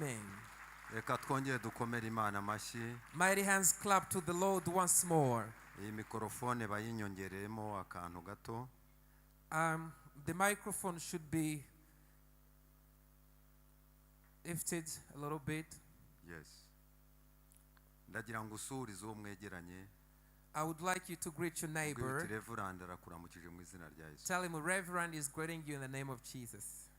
Amen. Reka twongere dukomere Imana amashyi. Mighty hands clap to the Lord once more. Iyi mikorofone bayinyongeremo akantu gato. The microphone should be lifted a little bit. Yes, ndagira ngo usuhurize uwo mwegeranye. I would like you to greet your Ubwire neighbor. uti reverend arakuramukije mu izina rya Yesu. Tell him Reverend is greeting you in the name of Jesus.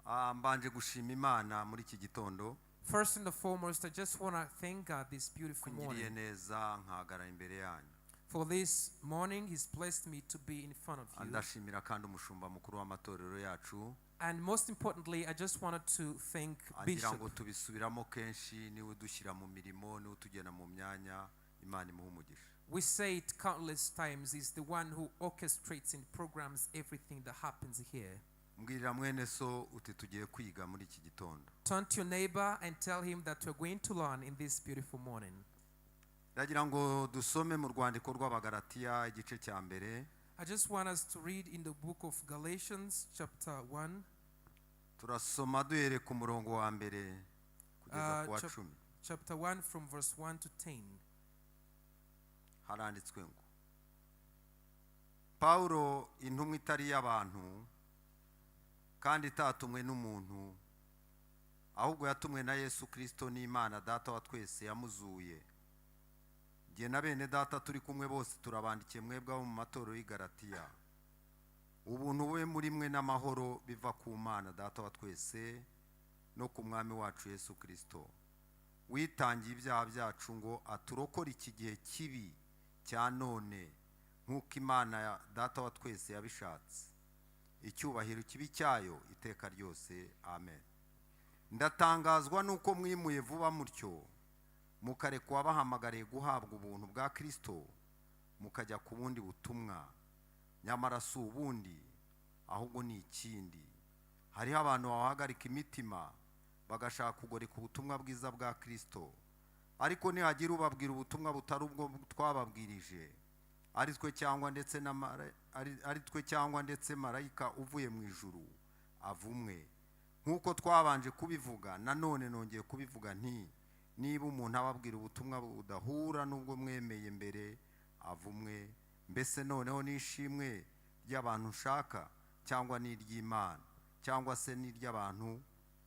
Ah, mbanje gushima Imana muri iki gitondo First and the foremost, I just want to thank God this beautiful ko ingiriye morning. Neza nkahagarara imbere yanyu. For this morning, He's blessed me to be in front of you. Ndashimira kandi umushumba mukuru w'amatorero yacu. And most importantly, I just wanted to thank Ngira Bishop. Ngo tubisubiramo kenshi, niwe udushyira mu mirimo, niwe utugena mu myanya. Imana imuhe umugisha. We say it countless times, He's the one who orchestrates and programs everything that happens here. Mbwirira mwene so uti tugiye kwiga muri iki gitondo. Turn to your neighbor and tell him that we're going to learn in this beautiful morning. Ndagira ngo dusome mu rwandiko rw'Abagaratiya igice cya mbere. I just want us to read in the book of Galatians, chapter 1, Turasoma duhereye ku murongo wa mbere kugeza ku wa 10. Chapter 1, from verse 1 to 10. Haranditswe ngo Pawulo intumwa itari iy'abantu kandi itatumwe n'umuntu ahubwo yatumwe na Yesu Kirisito n'Imana Data wa twese yamuzuye, jye na bene data turi kumwe bose turabandikiye mwebwe abo mu matorero y'i Galatiya. Ubuntu bube muri mwe n'amahoro biva ku Mana Data wa twese no ku Mwami wacu Yesu Kirisito witangiye ibyaha byacu ngo aturokore iki gihe kibi cya none nk'uko Imana ya Data wa twese yabishatse. Icyubahiro kibe icyayo iteka ryose, amen. Ndatangazwa n'uko mwimuye vuba mutyo mukareka uwabahamagariye guhabwa ubuntu bwa Kirisito mukajya ku bundi butumwa. Nyamara si ubundi ahubwo ni ikindi. Hariho abantu babahagarika imitima bagashaka kugoreka ubutumwa bwiza bwa Kirisito. Ariko nihagira ubabwira ubutumwa butari ubwo twababwirije, ari twe cyangwa ndetse na ari twe cyangwa ndetse marayika uvuye mu ijuru, avumwe. Nk'uko twabanje kubivuga, nanone nongeye kubivuga nti niba umuntu ababwira ubutumwa budahura n'ubwo mwemeye mbere, avumwe. Mbese noneho n'ishimwe ry'abantu nshaka cyangwa n'iry'Imana cyangwa se n'iry'abantu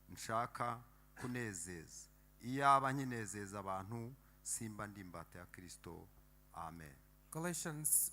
nshaka kunezeza? Iyaba nkinezeza abantu simba ndi imbata ya Kirisito. Amen. Galatians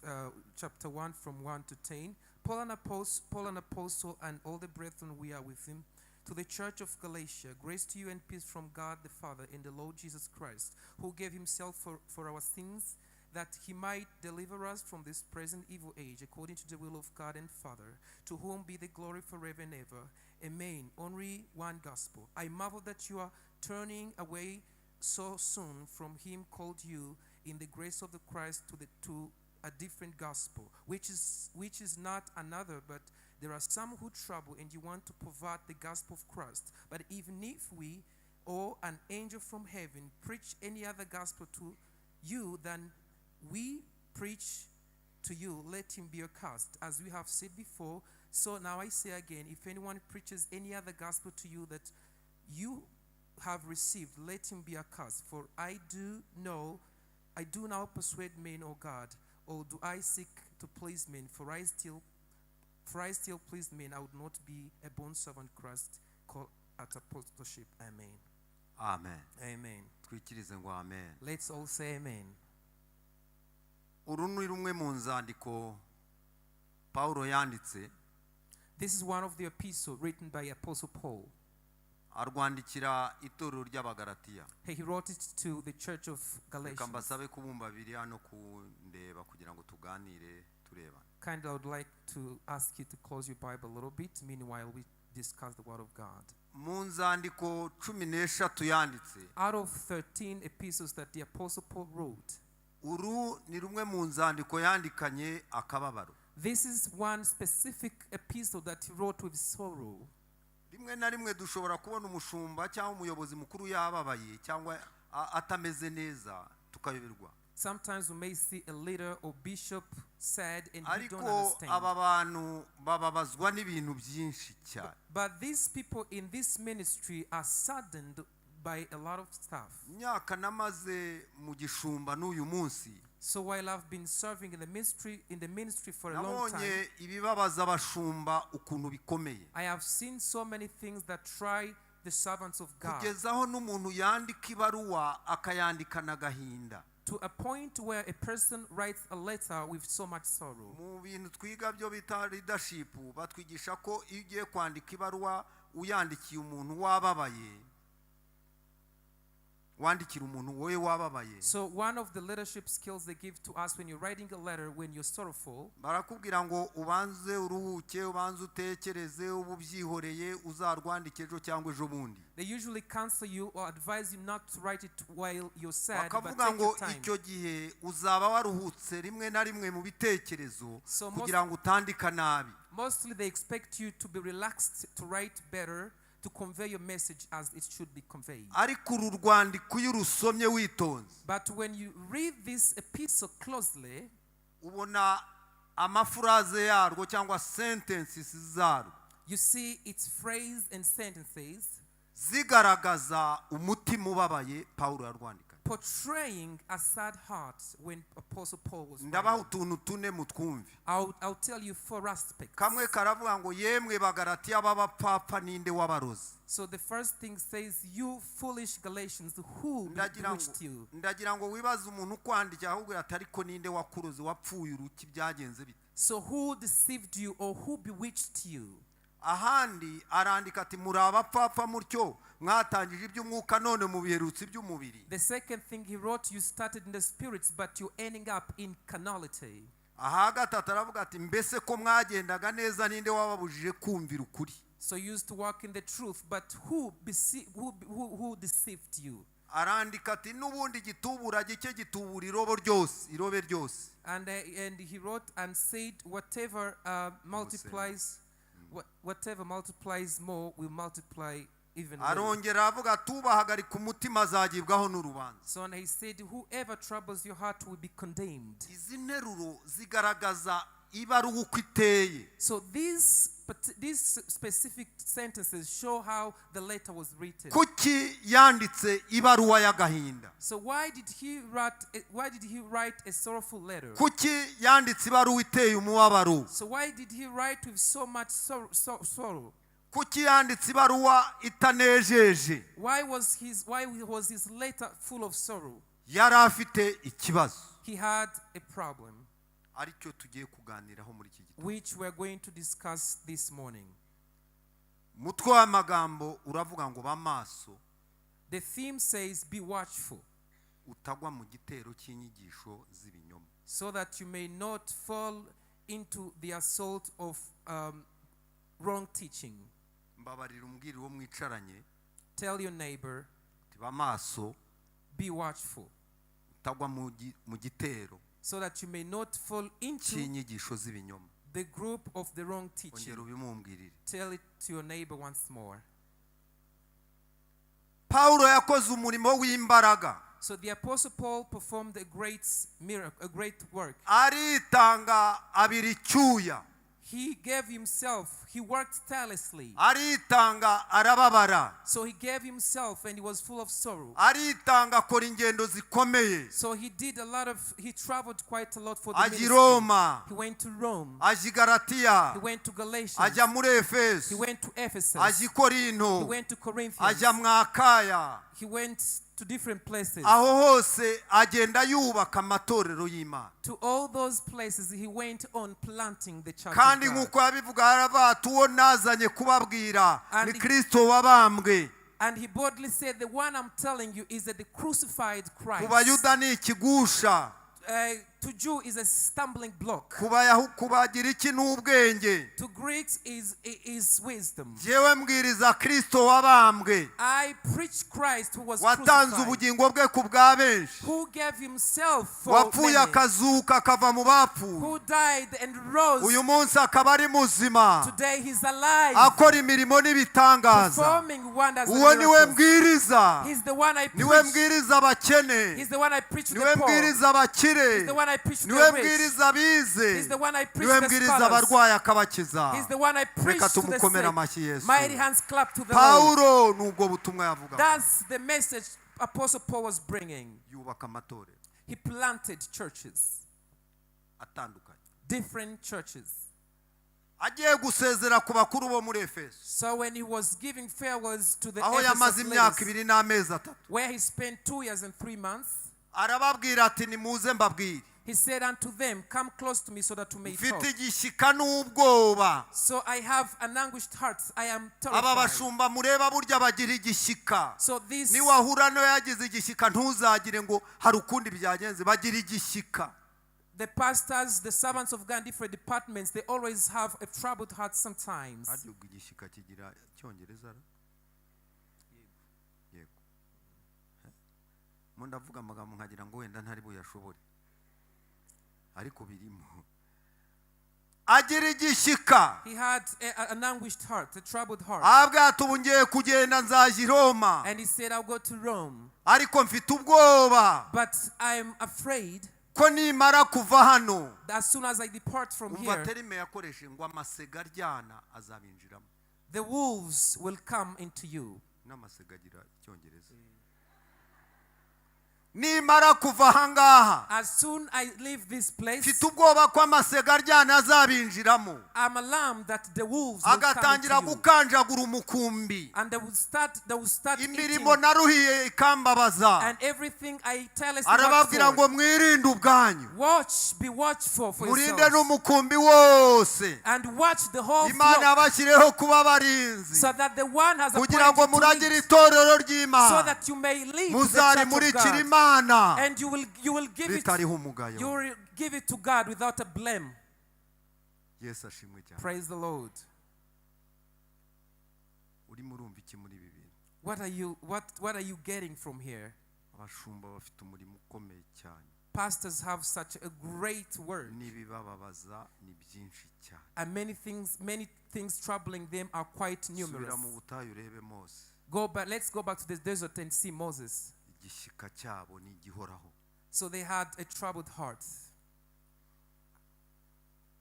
chapter 1 from 1 to 10. Paul, an apostle, and all the brethren we are with him, to the church of Galatia, grace to you and peace from God the Father and the Lord Jesus Christ, who gave himself for our sins, that he might deliver us from this present evil age, according to the will of God and Father, to whom be the glory forever and ever. Amen. Only one gospel. I marvel that you are turning away so soon from him called you in the grace of the Christ to a different gospel, which is not another, but there are some who trouble and you want to pervert the gospel of Christ. But even if we or an angel from heaven preach any other gospel to you than we preach to you, let him be accursed. As we have said before, so now I say again, if anyone preaches any other gospel to you that you have received, let him be accursed. For I do now persuade men, O God, or do I seek to please men? For I still please men, I would not be a bond servant Christ called at apostleship. Amen. Amen. Amen. Twikirize ngo amen. Let's all say amen. Uru ni rumwe mu nzandiko Pawulo yanditse. This is one of the epistles written by Apostle Paul. Arwandikira itorero ry'Abagaratiya. He wrote it to the church of Reka Galatians. Mbasabe kubumba bibiri hano kundeba kugira ngo tuganire turebana. Kind I would like to ask you to close your Bible a little bit. Meanwhile, we discuss the Word of God. Mu nzandiko 13 yanditse, Out of 13 epistles that the Apostle Paul wrote, uru ni rumwe mu nzandiko yandikanye akababaro. This is one specific epistle that he wrote with sorrow. Rimwe na rimwe dushobora kubona umushumba cyangwa umuyobozi mukuru yababaye cyangwa atameze neza tukayoberwa. Sometimes we may see a leader or bishop sad and we don't Ariko understand. Aba bantu bababazwa n'ibintu byinshi cyane. But these people in this ministry are saddened by a lot of stuff. Imyaka namaze mu gishumba n'uyu munsi, So while I've been serving in the ministry for a long time, nabonye ibibabaza abashumba ukuntu bikomeye, I have seen so many things that try the servants of God kugeza aho n'umuntu yandika ibaruwa akayandikana agahinda. To a point where a person writes a letter with so much sorrow. Mu bintu twiga byo bita leadership, batwigisha ko iyo ugiye kwandika ibaruwa uyandikiye umuntu wababaye, wandikira umuntu wowe wababaye, So one of the leadership skills they give to us, when you're writing a letter when you're sorrowful, barakubwira ngo ubanze uruhuke, ubanze utekereze, uba ubyihoreye, uzarwandike ejo cyangwa ejo bundi. They usually counsel you or advise you not to write it while you're sad, but Bakavuga take ngo your time. Icyo gihe uzaba waruhutse rimwe na rimwe mu bitekerezo kugira ngo utandika nabi. Mostly they expect you to be relaxed, to write better, to convey your message as it should be conveyed. Ariko uru rwandiko iyo urusomye witonze, But when you read this epistle closely, ubona amaphrase yarwo cyangwa sentences zarwo you see its phrase and sentences zigaragaza umutima ubabaye Pawulo yarwandika. Portraying a sad heart when Apostle Paul was Ndabaha writing. Utuntu tune mutwumve. I'll tell you four aspects. Kamwe karavuga ngo yemwe Bagaratiya b'abapfapfa, ninde wabarozi? So the first thing says, "You foolish Galatians, who Ndagira ngo bewitched you?" ndagira ngo wibaze umuntu ukwandikira ahubwo ati ariko ninde wakuroze, wapfuye uruki, byagenze bite? So who deceived you or who bewitched you? Ahandi arandika ati muri abapfapfa mutyo, mwatangije iby'umwuka none mubiherutse iby'umubiri. The second thing he wrote, "You started in the spirits, but you're ending up in carnality." Aha gatatu aravuga ati mbese ko mwagendaga neza, ninde wababujije kumvira ukuri? So you used to walk in the truth, but who deceived you? Arandika ati n'ubundi igitubura gike gitubura irobo ryose, irobe ryose. And he wrote and said, whatever multiplies more will multiply even more. Arongera aravuga ati ubahagarika umutima azagibwaho n'urubanza. So and he said, "Whoever troubles your heart will be condemned." Izi nteruro zigaragaza ibaruwa uko iteye. So these specific sentences show how the letter was written. Kuki yanditse ibaruwa y'agahinda? So why did he write a sorrowful letter? Kuki yanditse ibaruwa iteye umubabaro? So why did he write with so much sorrow? Kuki yanditse ibaruwa itanejeje? Why was his letter full of sorrow? Yari afite ikibazo He had a problem, aricyo tugiye kuganiraho muri iki gitondo. Which we're going to discuss this morning. Umutwe w'amagambo uravuga ngo ba maso, The theme says, "Be watchful, utagwa mu gitero cy'inyigisho z'ibinyoma. So that you may not fall into the assault of wrong teaching." Mbabarira umbwira uwo mwicaranye Tell your neighbor, uti ba maso, "Be watchful, utagwa mu gitero so that you may not fall into cy'inyigisho z'ibinyoma. The group of the wrong teaching." Ongera ubimumbwirire. Tell it to your neighbor once more. Pawulo yakoze umurimo w'imbaraga. So the Apostle Paul performed a great miracle, a great work. Aritanga abira icyuya. He gave himself, he worked tirelessly. Aritanga arababara. So he gave himself and he was full of sorrow. Aritanga akora ingendo zikomeye. So he traveled quite a lot for the Ajya i ministry. Roma, He went to Rome. Ajya i Galatiya, He went to Galatians. Ajya muri He Efeso, went to Ephesus. Ajya i Korinto, He went to Corinthians. Ajya mu Akaya. He went to different places. Aho hose agenda yubaka amatorero y'Imana. To all those places, he went on planting the church of Kandi God. nk'uko yabivuga haravuga ati uwo nazanye kubabwira ni Kirisito wabambwe. And he boldly said, "The one I'm telling you is that the crucified Ku Christ." Bayuda ni ikigusha, To Jew is a stumbling block. Ku Bayahu- ku Bagiriki ni ubwenge. To Greeks is wisdom. Jyewe mbwiriza Kristo wabambwe, I preach Christ who was watanze crucified, ubugingo bwe ku bwa benshi, who gave himself for wapfuye many, akazuka akava mu bapfuye, who died and rose. Uyu munsi akaba ari muzima, Today he's alive, akora imirimo n'ibitangaza. Performing wonders and Uwo niwe miracles. mbwiriza. He's the one I Niwe preach. mbwiriza abakene, He's the one I preach to niwe the poor. mbwiriza abakire, He's the one I preach to niwe the rich. mbwiriza abize, He's the one I preach niwe to the mbwiriza scholars. abarwayi akabakiza. He's the one I preach Reka to the tumukomere sick. amashyi Yesu. Mighty hands clap to the Lord. Pawulo ni ubwo butumwa yavugaga. That's the message Apostle Paul was bringing. Yubaka amatorero He planted churches, atandukanye. Different churches. Agiye gusezera ku bakuru bo muri Efeso, So when he was giving farewells to the aho yamaze Ephesus imyaka leaders, 2 n'amezi 3, where he spent 2 years and 3 months, arababwira ati nimuze mbabwire. He said unto them, "Come close to me so that we may Mfite talk." igishyika n'ubwoba. So I have an anguished heart. I am Aba terrified. bashumba mureba burya bagira igishyika. So this Niwahura nayo yagize igishyika ntuzagire ngo hari ukundi byagenze, bagira igishyika. The pastors, the servants of God in different departments, they always have a troubled heart sometimes. Harya ubwo igishyika kigira icyongereza ra? Yego. Mo ndavuga amagambo nkagira ngo wenda ntari buyashobore, ariko birimo. Agira igishyika. He had an anguished heart, a troubled heart. Ahabwa ati ubu ngiye kugenda nzajya i Roma, And he said, "I'll go to Rome, ariko mfite ubwoba but I'm afraid ko nimara kuva hano, that as soon as I depart from umva here, terme yakoresheje ngo amasega aryana azabinjiramo. The wolves will come into you." N'amasega agira icyongereza. Nimara kuva ahangaha, As soon I leave this place, mfite ubwoba ko amasega aryana azabinjiramo, I'm alarmed that the wolves will come agatangira into you. gukanjagura umukumbi, And they will start eating, imirimo naruhiye ikambabaza. And everything I tell us Arababwira ngo mwirinde ubwanyu, Watch, be watchful for murinde yourselves. N'umukumbi wose And watch the whole Imana flock, yabashyiriyeho kuba abarinzi, so that the one has kugira ngo appointed you to muragire lead, itorero so ry'Imana, that you may lead the church of muzarimurikira God. Imana And you will give it ritariho umugayo. You will give it to God without a blame. Yesu ashimwe cyane. Praise the Lord. Urimo urumva iki muri ibi bintu? What are you getting from here? Abashumba bafite umurimo ukomeye cyane. Pastors have such a great work. N'ibibababaza ni byinshi cyane. And many things troubling them are quite numerous. Subira mu butayu urebe Mose. Go back let's go back to the desert and see Moses. Igishyika cyabo ni igihoraho. So they had a troubled heart.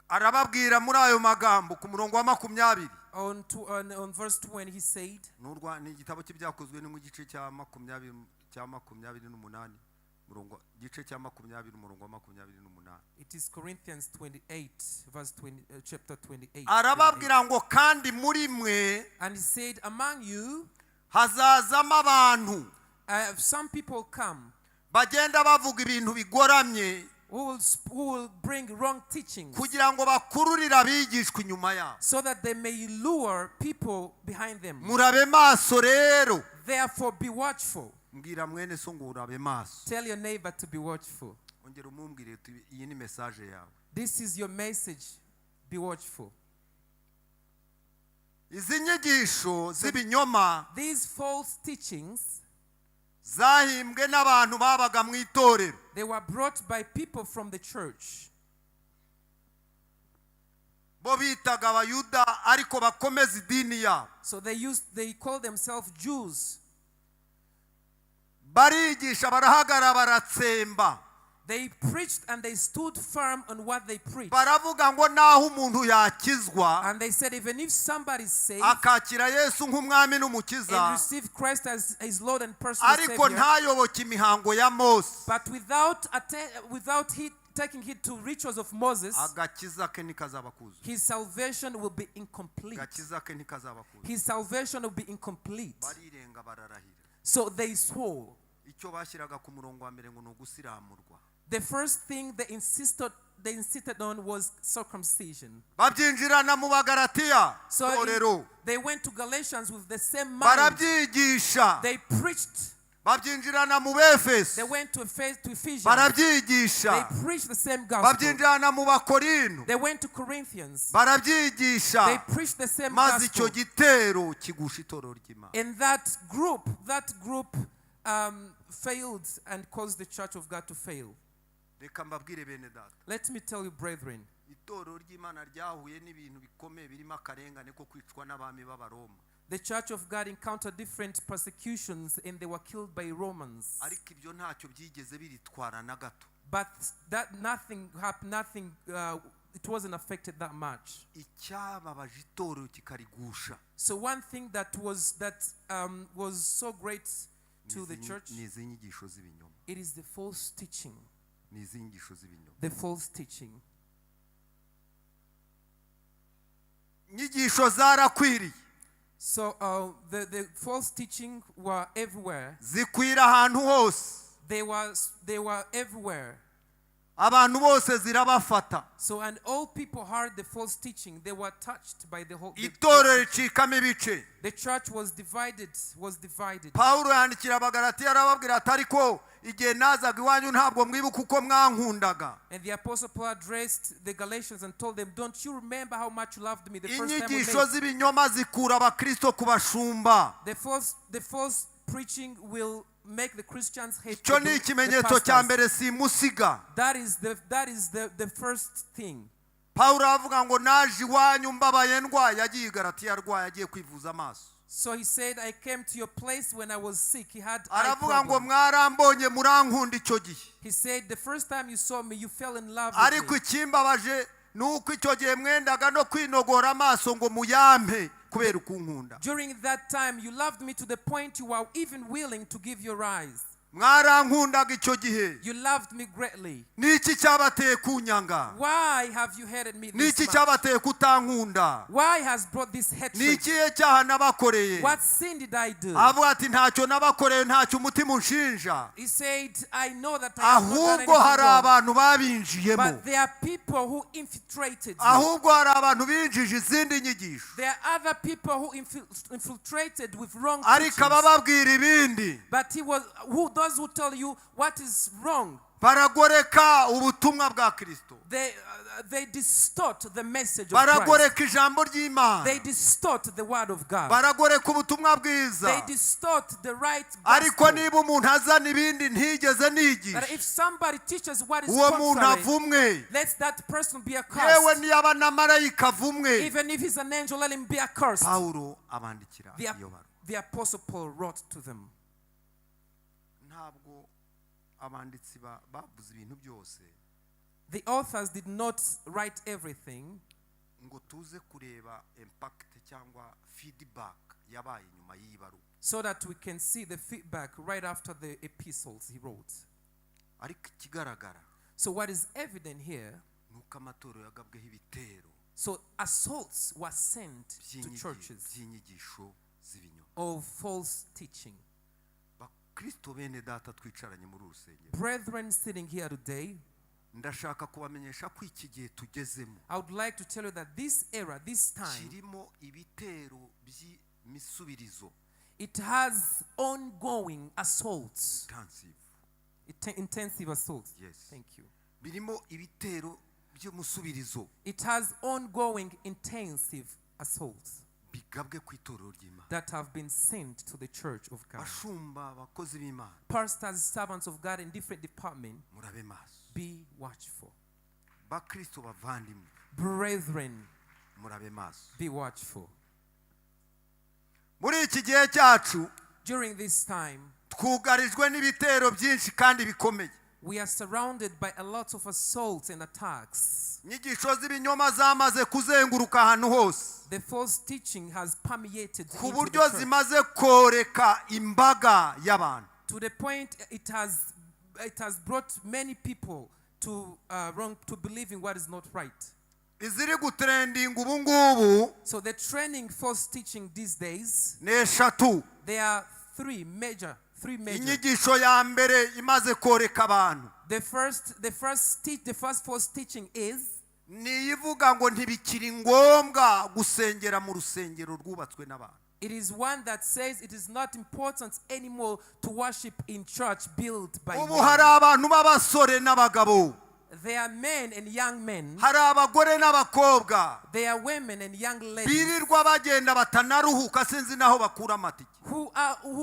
Arababwira muri ayo magambo ku murongo wa 20. On verse 20 he said, N'urwa ni igitabo cy'Ibyakozwe ni mu gice cya 28 murongo, igice cya 20 umurongo wa 28. It is Corinthians 28 verse 20, chapter 28. Arababwira ngo kandi muri mwe And he said, "Among you, hazazamo abantu some people come bagenda bavuga ibintu bigoramye, who will bring wrong teachings kugira ngo bakururire abigishwa inyuma yabo. So that they may lure people behind them. Murabe maso rero." Therefore, be watchful." Mbwira mwene so ngo urabe maso. Tell your neighbor to be watchful. Ongera umumbwire uti iyi ni message yawe. This is your message. Be watchful. Izi nyigisho z'ibinyoma These false teachings, zahimbwe n'abantu babaga mu itorero. They were brought by people from the church. Bo bitaga abayuda ariko bakomeza idini yabo. So they call themselves Jews. Barigisha barahagarara baratsemba. They preached and they stood firm on what they preached. Baravuga ngo naho umuntu yakizwa, And they said, even if somebody is saved akakira Yesu nk'umwami n'umukiza, and receive Christ as his Lord and personal ariko Savior, ntayoboke imihango ya Mose, but without he taking heed to rituals of Moses, agakiza ke ntikazaba kuzuye. His salvation will be incomplete. Agakiza ke ntikazaba kuzuye. His salvation will be incomplete. Barirenga bararahira. So they swore. Icyo bashyiraga ku murongo wa mbere ngo ni ugusiramurwa. The first thing they insisted on was circumcision. Babyinjirana mu Bagaratiya So torero. they went to Galatians with the same mind. Barabyigisha. They preached. Babyinjirana mu Befeso, They went to Ephesians. barabyigisha. They preached the same gospel. Babyinjirana mu Bakorinto, They went to Corinthians. barabyigisha. They preached the same Maze icyo gospel. gitero kigusha itorero ry'Imana. And that group failed and caused the church of God to fail. Reka mbabwire, bene data, Let me tell you, brethren, itorero ry'Imana ryahuye n'ibintu bikomeye birimo akarengane ko kwicwa n'abami b'Abaroma. The church of God encountered different persecutions and they were killed by Romans. Ariko ibyo ntacyo byigeze biritwara na gato. But that nothing happened, nothing, it wasn't affected that much. Icyababaje itorero kikarigusha So one thing that was so great to the church, ni izi nyigisho z'ibinyoma. It is the false teaching. Ni izi nyigisho z'ibinyoma. The false teaching. Inyigisho zarakwiriye, So the false teaching were everywhere. zikwira ahantu hose. They were everywhere. Abantu bose zirabafata. So and all people heard the false teaching. They were touched by the whole. Itorero ricikamo ibice. The church was divided. Was divided. Pawulo yandikira Abagalatiya, arababwira ati: "Ariko igihe nazaga iwanyu, ntabwo mwibuka uko mwankundaga." And the Apostle Paul addressed the Galatians and told them, "Don't you remember how much you loved me the first time we Inyigisho met?" z'ibinyoma zikura abakristo ku bashumba. The false preaching will make the Christians hate Icyo ni the ikimenyetso cya pastors. mbere simusiga. That is the first thing. Pawulo aravuga ngo: "Naje iwanyu mbabaye, ndwaye." Yagiye i Galatiya arwaye, agiye kwivuza amaso. So he said, "I came to your place when I was sick." He had eye Aravuga ngo: problem. "Mwarambonye murankunda icyo gihe, He said, "The first time you saw me, you fell in love with ariko me. ikimbabaje ni uko icyo gihe mwendaga no kwinogora amaso ngo muyampe kubera ukunkunda." During that time, you loved me to the point you were even willing to give your eyes. Mwarankundaga icyo gihe. You loved me greatly. Ni iki cyabateye kunyanga? Why have you hated me Ni this iki much? cyabateye kutankunda? Why has brought this Ni hatred? ikihe cyaha nabakoreye? What sin did I do?" Avuga ati: "Ntacyo nabakoreye, ntacyo umutima unshinja, He said, "I know that I have not done ahubwo anything hari wrong. abantu babinjiyemo, But there are people who infiltrated you. Ahubwo hari abantu binjije izindi nyigisho, There are other people who infiltrated with wrong ariko teachings. abababwira ibindi But he was who those who tell you what is wrong, baragoreka ubutumwa bwa Kristo, they distort the message of Christ. baragoreka ijambo ry'Imana, They distort the word of God. Baragoreka ubutumwa bwiza. They distort the right Ariko gospel. niba umuntu azana ibindi ntigeze But nigisha, if somebody teaches what is uwo muntu contrary, avumwe, let that person be yewe accursed. niyaba na marayika avumwe." Even if he's an angel, let him be accursed. Pawulo abandikira iyo baruwa. The Apostle Paul wrote to them. Ntabwo abanditsi bavuze ibintu byose The authors did not write everything ngo tuze kureba impact cyangwa feedback yabaye nyuma y'iyi baruwa. So that we can see the feedback right after the epistles he wrote. Ariko ikigaragara So, what is evident here, ni uko amatorero yagabweho ibitero so assaults were sent to churches by'inyigisho z'ibinyoma. Of false teaching. Bakristo bene data twicaranye muri uru rusengero, Brethren sitting here today, ndashaka kubamenyesha ko iki gihe tugezemo I would like to tell you that this era, this time, kirimo ibitero by'imisubirizo, it has ongoing assaults, intensive. Intensive assaults. Yes. Thank you. Birimo ibitero by'umusubirizo It has ongoing intensive assaults bigabwe ku itorero ry'Imana. That have been sent to the church of God. Bashumba, abakozi b'Imana, Pastors, servants of God in different departments, murabe maso. Be watchful. Bakristo bavandimwe, Brethren, murabe maso. Be watchful. Muri iki gihe cyacu During this time, twugarijwe n'ibitero byinshi kandi bikomeye. We are surrounded by a lot of assaults and attacks. Inyigisho z'ibinyoma zamaze kuzenguruka ahantu hose, The false teaching has permeated ku into the buryo church zimaze koreka imbaga y'abantu. To the point it has brought many people to wrong to believing what is not right. Iziri gutrendinga ubu ngubu So the trending false teaching these days, ni eshatu. There are three major, three major. Inyigisho ya mbere imaze koreka abantu The first false teaching is ni ivuga ngo ntibikiri ngombwa gusengera mu rusengero rwubatswe n'abantu. It is one that says it is not important anymore to worship in church built by Ubu men. hari abantu b'abasore n'abagabo, There are men and young men. hari abagore n'abakobwa There are women and young ladies birirwa bagenda batanaruhuka, sinzi n'aho bakura amatike, who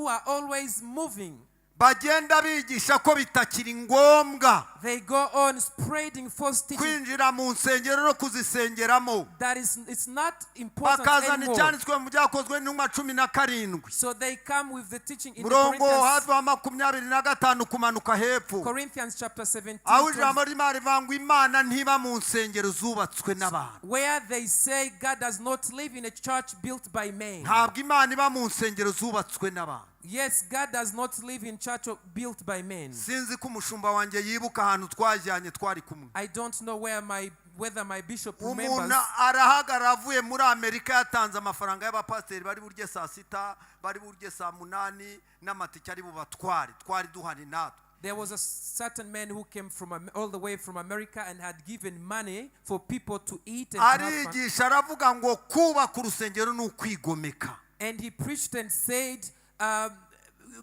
are always moving. Bagenda bigisha ko bitakiri ngombwa They go on spreading false teaching kwinjira mu nsengero no kuzisengeramo, that is it's not important bakazana anymore. icyanditswe mu Byakozwe n'Intumwa 17, So they come with the teaching in the murongo Corinthians, hafi wa 25 kumanuka hepfo, Corinthians chapter 17, aho ijambo ry'Imana rivuga ngo Imana ntiba mu nsengero zubatswe n'abantu. Where they say God does not live in a church built by men. Ntabwo Imana iba mu nsengero zubatswe n'abantu. Yes, God does not live in church built by men. Sinzi ko umushumba wanjye yibuka ahantu twajyanye twari kumwe. I don't know where my whether my bishop remembers. Umuntu arahagarara avuye muri Amerika, yatanze amafaranga y'abapasiteri bari burye saa sita, bari burye saa munani, n'amatike ari bubatware. Twari duhari natwe. There was a certain man who came from all the way from America and had given money for people to eat and to have fun. Arigisha aravuga ngo kubaka urusengero ni ukwigomeka. And he preached and said,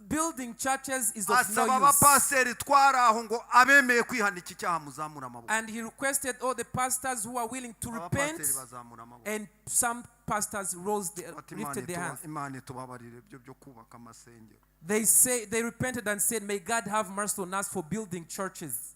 building churches is of Asaba no use. abapasiteri twari aho ngo abemeye kwihana iki cyaha muzamura amaboko. And he requested all the pastors who are willing to repent, Abapasiteri bazamura amaboko. And some pastors Bati, "Imana lifted their hands. Imana itubabarire ibyo byo kubaka amasengero." They repented and said, "May God have mercy on us for building churches."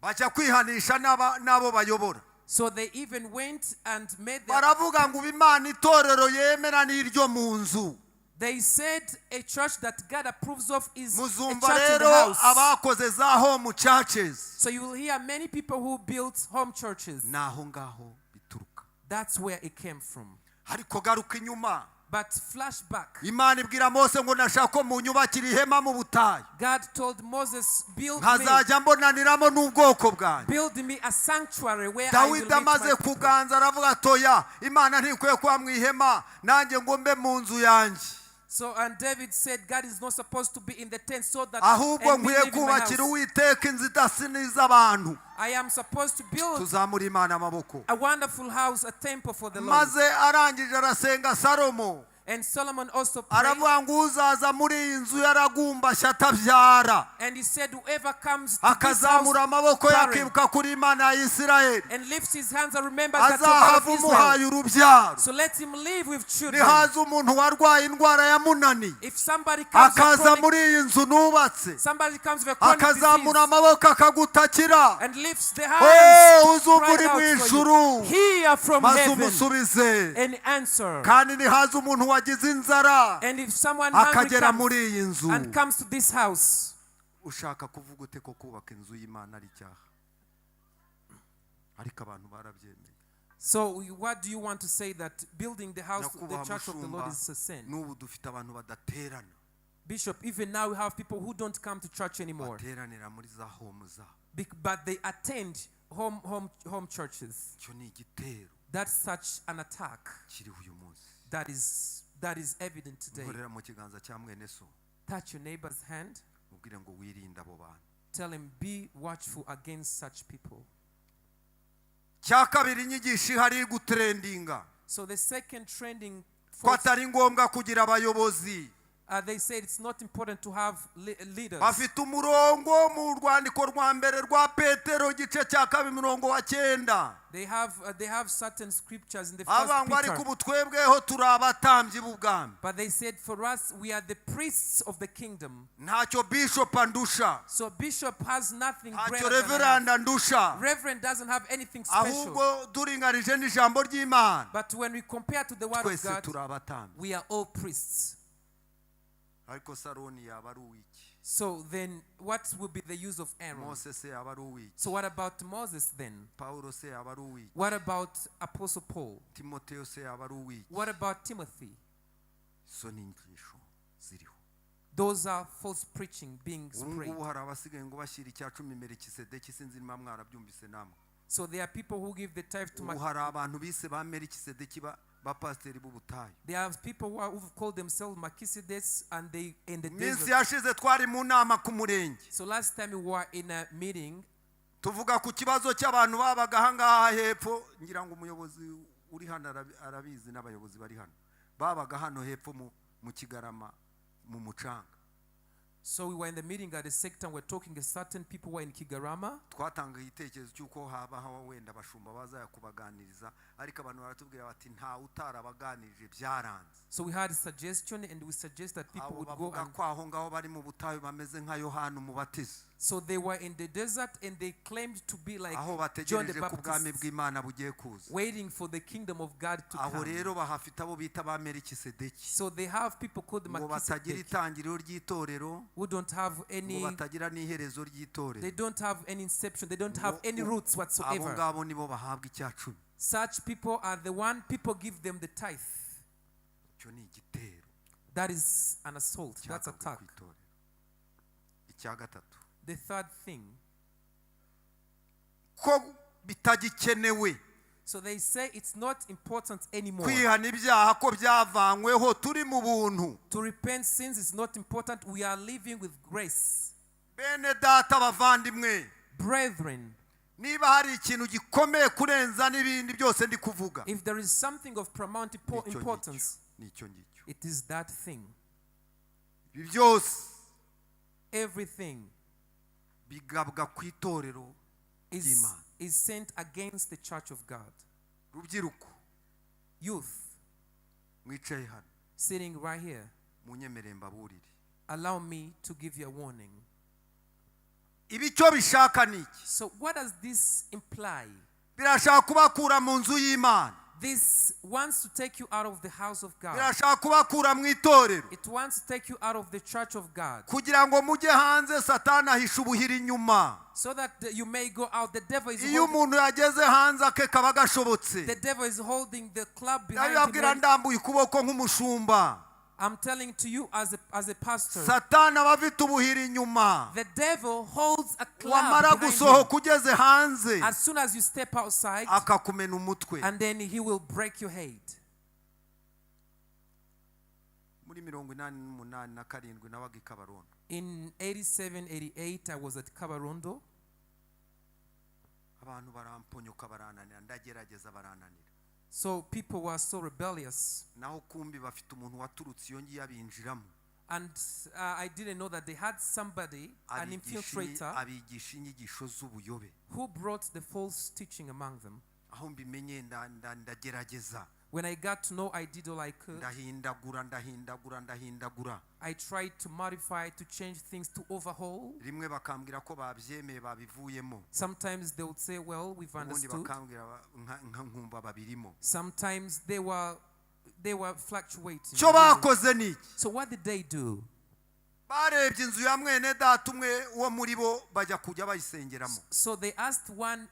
Bajya kwihanisha n'abo bayobora. So they even went and made their, Baravuga ngo ubu Imana itorero yemera n'iryo mu nzu. They said a church that God approves of is a Muzumva church in the rero house. abakoze za home churches. So you will hear many people who built home churches. Ni aho ngaho bituruka. That's where it came from. Ariko garuka inyuma. But flashback, Imana ibwira Mose ngo ndashaka ko munyubakira ihema mu butayu, God told Moses, "Build me, nkazajya mbonaniramo n'ubwoko bwanjye." build me a sanctuary where I will Dawidi meet my amaze people." kuganza aravuga atoya, Imana ntikwiye kuba mu ihema, nanjye ngo mbe mu nzu yanjye, So, and David said, "God is not supposed to be in the tent, so that ahubwo and me nkwiye live in my kubakira house. Uwiteka inzu idasa n'iz'abantu. I am supposed to build Tuzamura Imana amaboko. A wonderful house, a temple for the Lord." Maze arangije arasenga Salomo, And Solomon also prayed, aravuga ngo uzaza muri iyi nzu yaragumbashye atabyara, and he said, "Whoever comes to this house akazamura amaboko barren yakibuka kuri Imana ya Isirayeli, and lifts his hands and remembers that you're God azahava of Israel. umuhaye urubyaro. So let him live with children." Nihaza umuntu warwaye indwara yamunaniye, If somebody comes with akaza chronic, muri iyi nzu nubatse, somebody comes with a chronic akazamura disease amaboko akagutakira, and lifts the oh, hands, uzumva cry uri out mu for ijuru, you, hear from maze heaven umusubize. And answer. Kandi nihaza umuntu wagize inzara, And if someone hungry akagera comes muri iyi nzu. And comes to this house, Ushaka kuvuga ute ko kubaka inzu y'Imana ari icyaha, ariko abantu barabyemeye? So what do you want to say, that building the house, the Nyakubahwa church of the Lord mushumba, is a sin? n'ubu dufite abantu badaterana, Bishop, even now we have people who don't come to church anymore, bateranira muri za home zabo. But they attend home churches. Icyo ni igitero That's such an attack kiriho uyu munsi. that is evident today. Nkorera mu kiganza cya mwene so, Touch your neighbor's hand. mubwire ngo wirinde abo bantu. Tell him, "Be watchful against such people." Cya kabiri, inyigisho ihari iri gutrendinga, So the second trending ko false, atari ngombwa kugira abayobozi. They said it's not important to have leaders. Bafite umurongo mu rwandiko rwa mbere rwa Petero igice cya kabiri umurongo wa cyenda, They have certain scriptures in the First avuga ngo ariko Peter. ubu twebweho turi abatambyi b'ubwami. But they said, for us, we are the priests of the kingdom. Ntacyo bishop andusha, So bishop has nothing ntacyo greater than I have. reverend andusha, Reverend doesn't have anything special. ahubwo turinganije n'ijambo ry'Imana, But when we compare to the word of twese God, turi abatambyi. We are all priests. Ariko se Aroni yaba ari uw'iki? So then, what will be the use of Aaron? Mose se yaba ari uw'iki? So what about Moses then? Pawulo se yaba ari uw'iki? What about Apostle Paul? Timoteyo se yaba ari uw'iki? What about Timothy? Izo ni inyigisho ziriho. Those are false preaching being Ubu spread. ngubu hari abasigaye ngo bashyira icya cumi Melikisedeki, sinzi niba mwarabyumvise namwe. So there are people who give the tithe to Ubu hari abantu bise ba Melikisedeki ba pasiteri b'ubutayu. There are people who've called themselves Melchizedek and they in the Iminsi desert. yashize twari mu nama ku murenge, So last time we were in a meeting, tuvuga ku kibazo cy'abantu babaga ahangaha hepfo. Ngira ngo umuyobozi uri hano arabizi n'abayobozi bari hano. Babaga hano hepfo mu Kigarama mu mucanga. So we were in the meeting at the sector and we're talking. A certain people were in Kigarama. Twatanga igitekerezo cy'uko habaho wenda abashumba bazajya kubaganiriza, ariko abantu baratubwira bati ntawe utarabaganirije, byaranze. So we had a suggestion and we suggest that people Abo would go bavuga and ko aho ngaho bari mu butayu bameze nka Yohana Umubatiza, So they were in the desert and they claimed to be like aho John the bategereje ko ubwami Baptist, bw'Imana bugiye kuza. Waiting for the kingdom of God to Aho come. rero bahafite abo bita ba Melikisedeki, So they have people called ngo batagira Melchizedek itangiriro ry'itorero, who don't have ngo any, batagira n'iherezo ry'itorero. They don't have any inception, they don't have Ngo any roots abo whatsoever. Ngabo nibo bahabwa icya cumi. Such people are the one people give them the tithe. Icyo ni igitero That is an assault, that's cyagabwe ku attack. Itorero. Icya gatatu, The third thing. Ko bitagikenewe So they say it's not important anymore. kwihana ibyaha, ko byavanyweho, turi mu buntu. To repent sins is not important. We are living with grace. Bene data, bavandimwe, Brethren, niba hari ikintu gikomeye kurenza n'ibindi byose ndi kuvuga, if there is something of paramount nicyo ngicyo, importance, nicyo ngicyo. It is that thing. Ibi byose Everything bigabwa ku itorero ry'Imana. is sent against the church of God. Rubyiruko Youth mwicaye hano, sitting right here, munyemerere mbaburire. Allow me to give you a warning. Ibi icyo bishaka ni iki? So, what does this imply? Birashaka kubakura mu nzu y'Imana. This wants to take you out of the house of God. Birashaka kubakura mu itorero It wants to take you out of the church of God kugira ngo mujye hanze. Satani ahisha ubuhiri inyuma. So that you may go out. The devil is Iyo holding, umuntu yageze hanze ake kaba gashobotse. The devil is holding the club behind him. Ndabibabwira ndambuye ukuboko nk'umushumba. I'm telling to you as a pastor. Satani aba afite ubuhiri inyuma. The devil holds a club Wamara behind him. Gusohoka ugeze hanze, As soon as you step outside, akakumena umutwe. And then he will break your head. Muri 88 na 7 nabaga i Kabarondo. In 87, 88, I was at Kabarondo. Abantu baramponyoka, barananira, ndagerageza barananira. So people were so rebellious. Naho kumbi bafite umuntu waturutse iyo ngiyo abinjiramo. And I didn't know that they had somebody, an infiltrator, Abigisha inyigisho z'ubuyobe. Who brought the false teaching among them. Aho mbimenye ndagerageza. When I got to know, I did all I could. Ndahindagura, ndahindagura, ndahindagura. I tried to modify, to change things, to overhaul. Rimwe bakambwira ko babyemeye, babivuyemo. Sometimes they would say, "Well, we've Ubundi understood." bakambwira nkumva babirimo. Sometimes they were fluctuating. Icyo bakoze ni iki? So what did they do? Barebye inzu ya mwene data umwe wo muri bo, bajya kujya bayisengeramo. So they asked one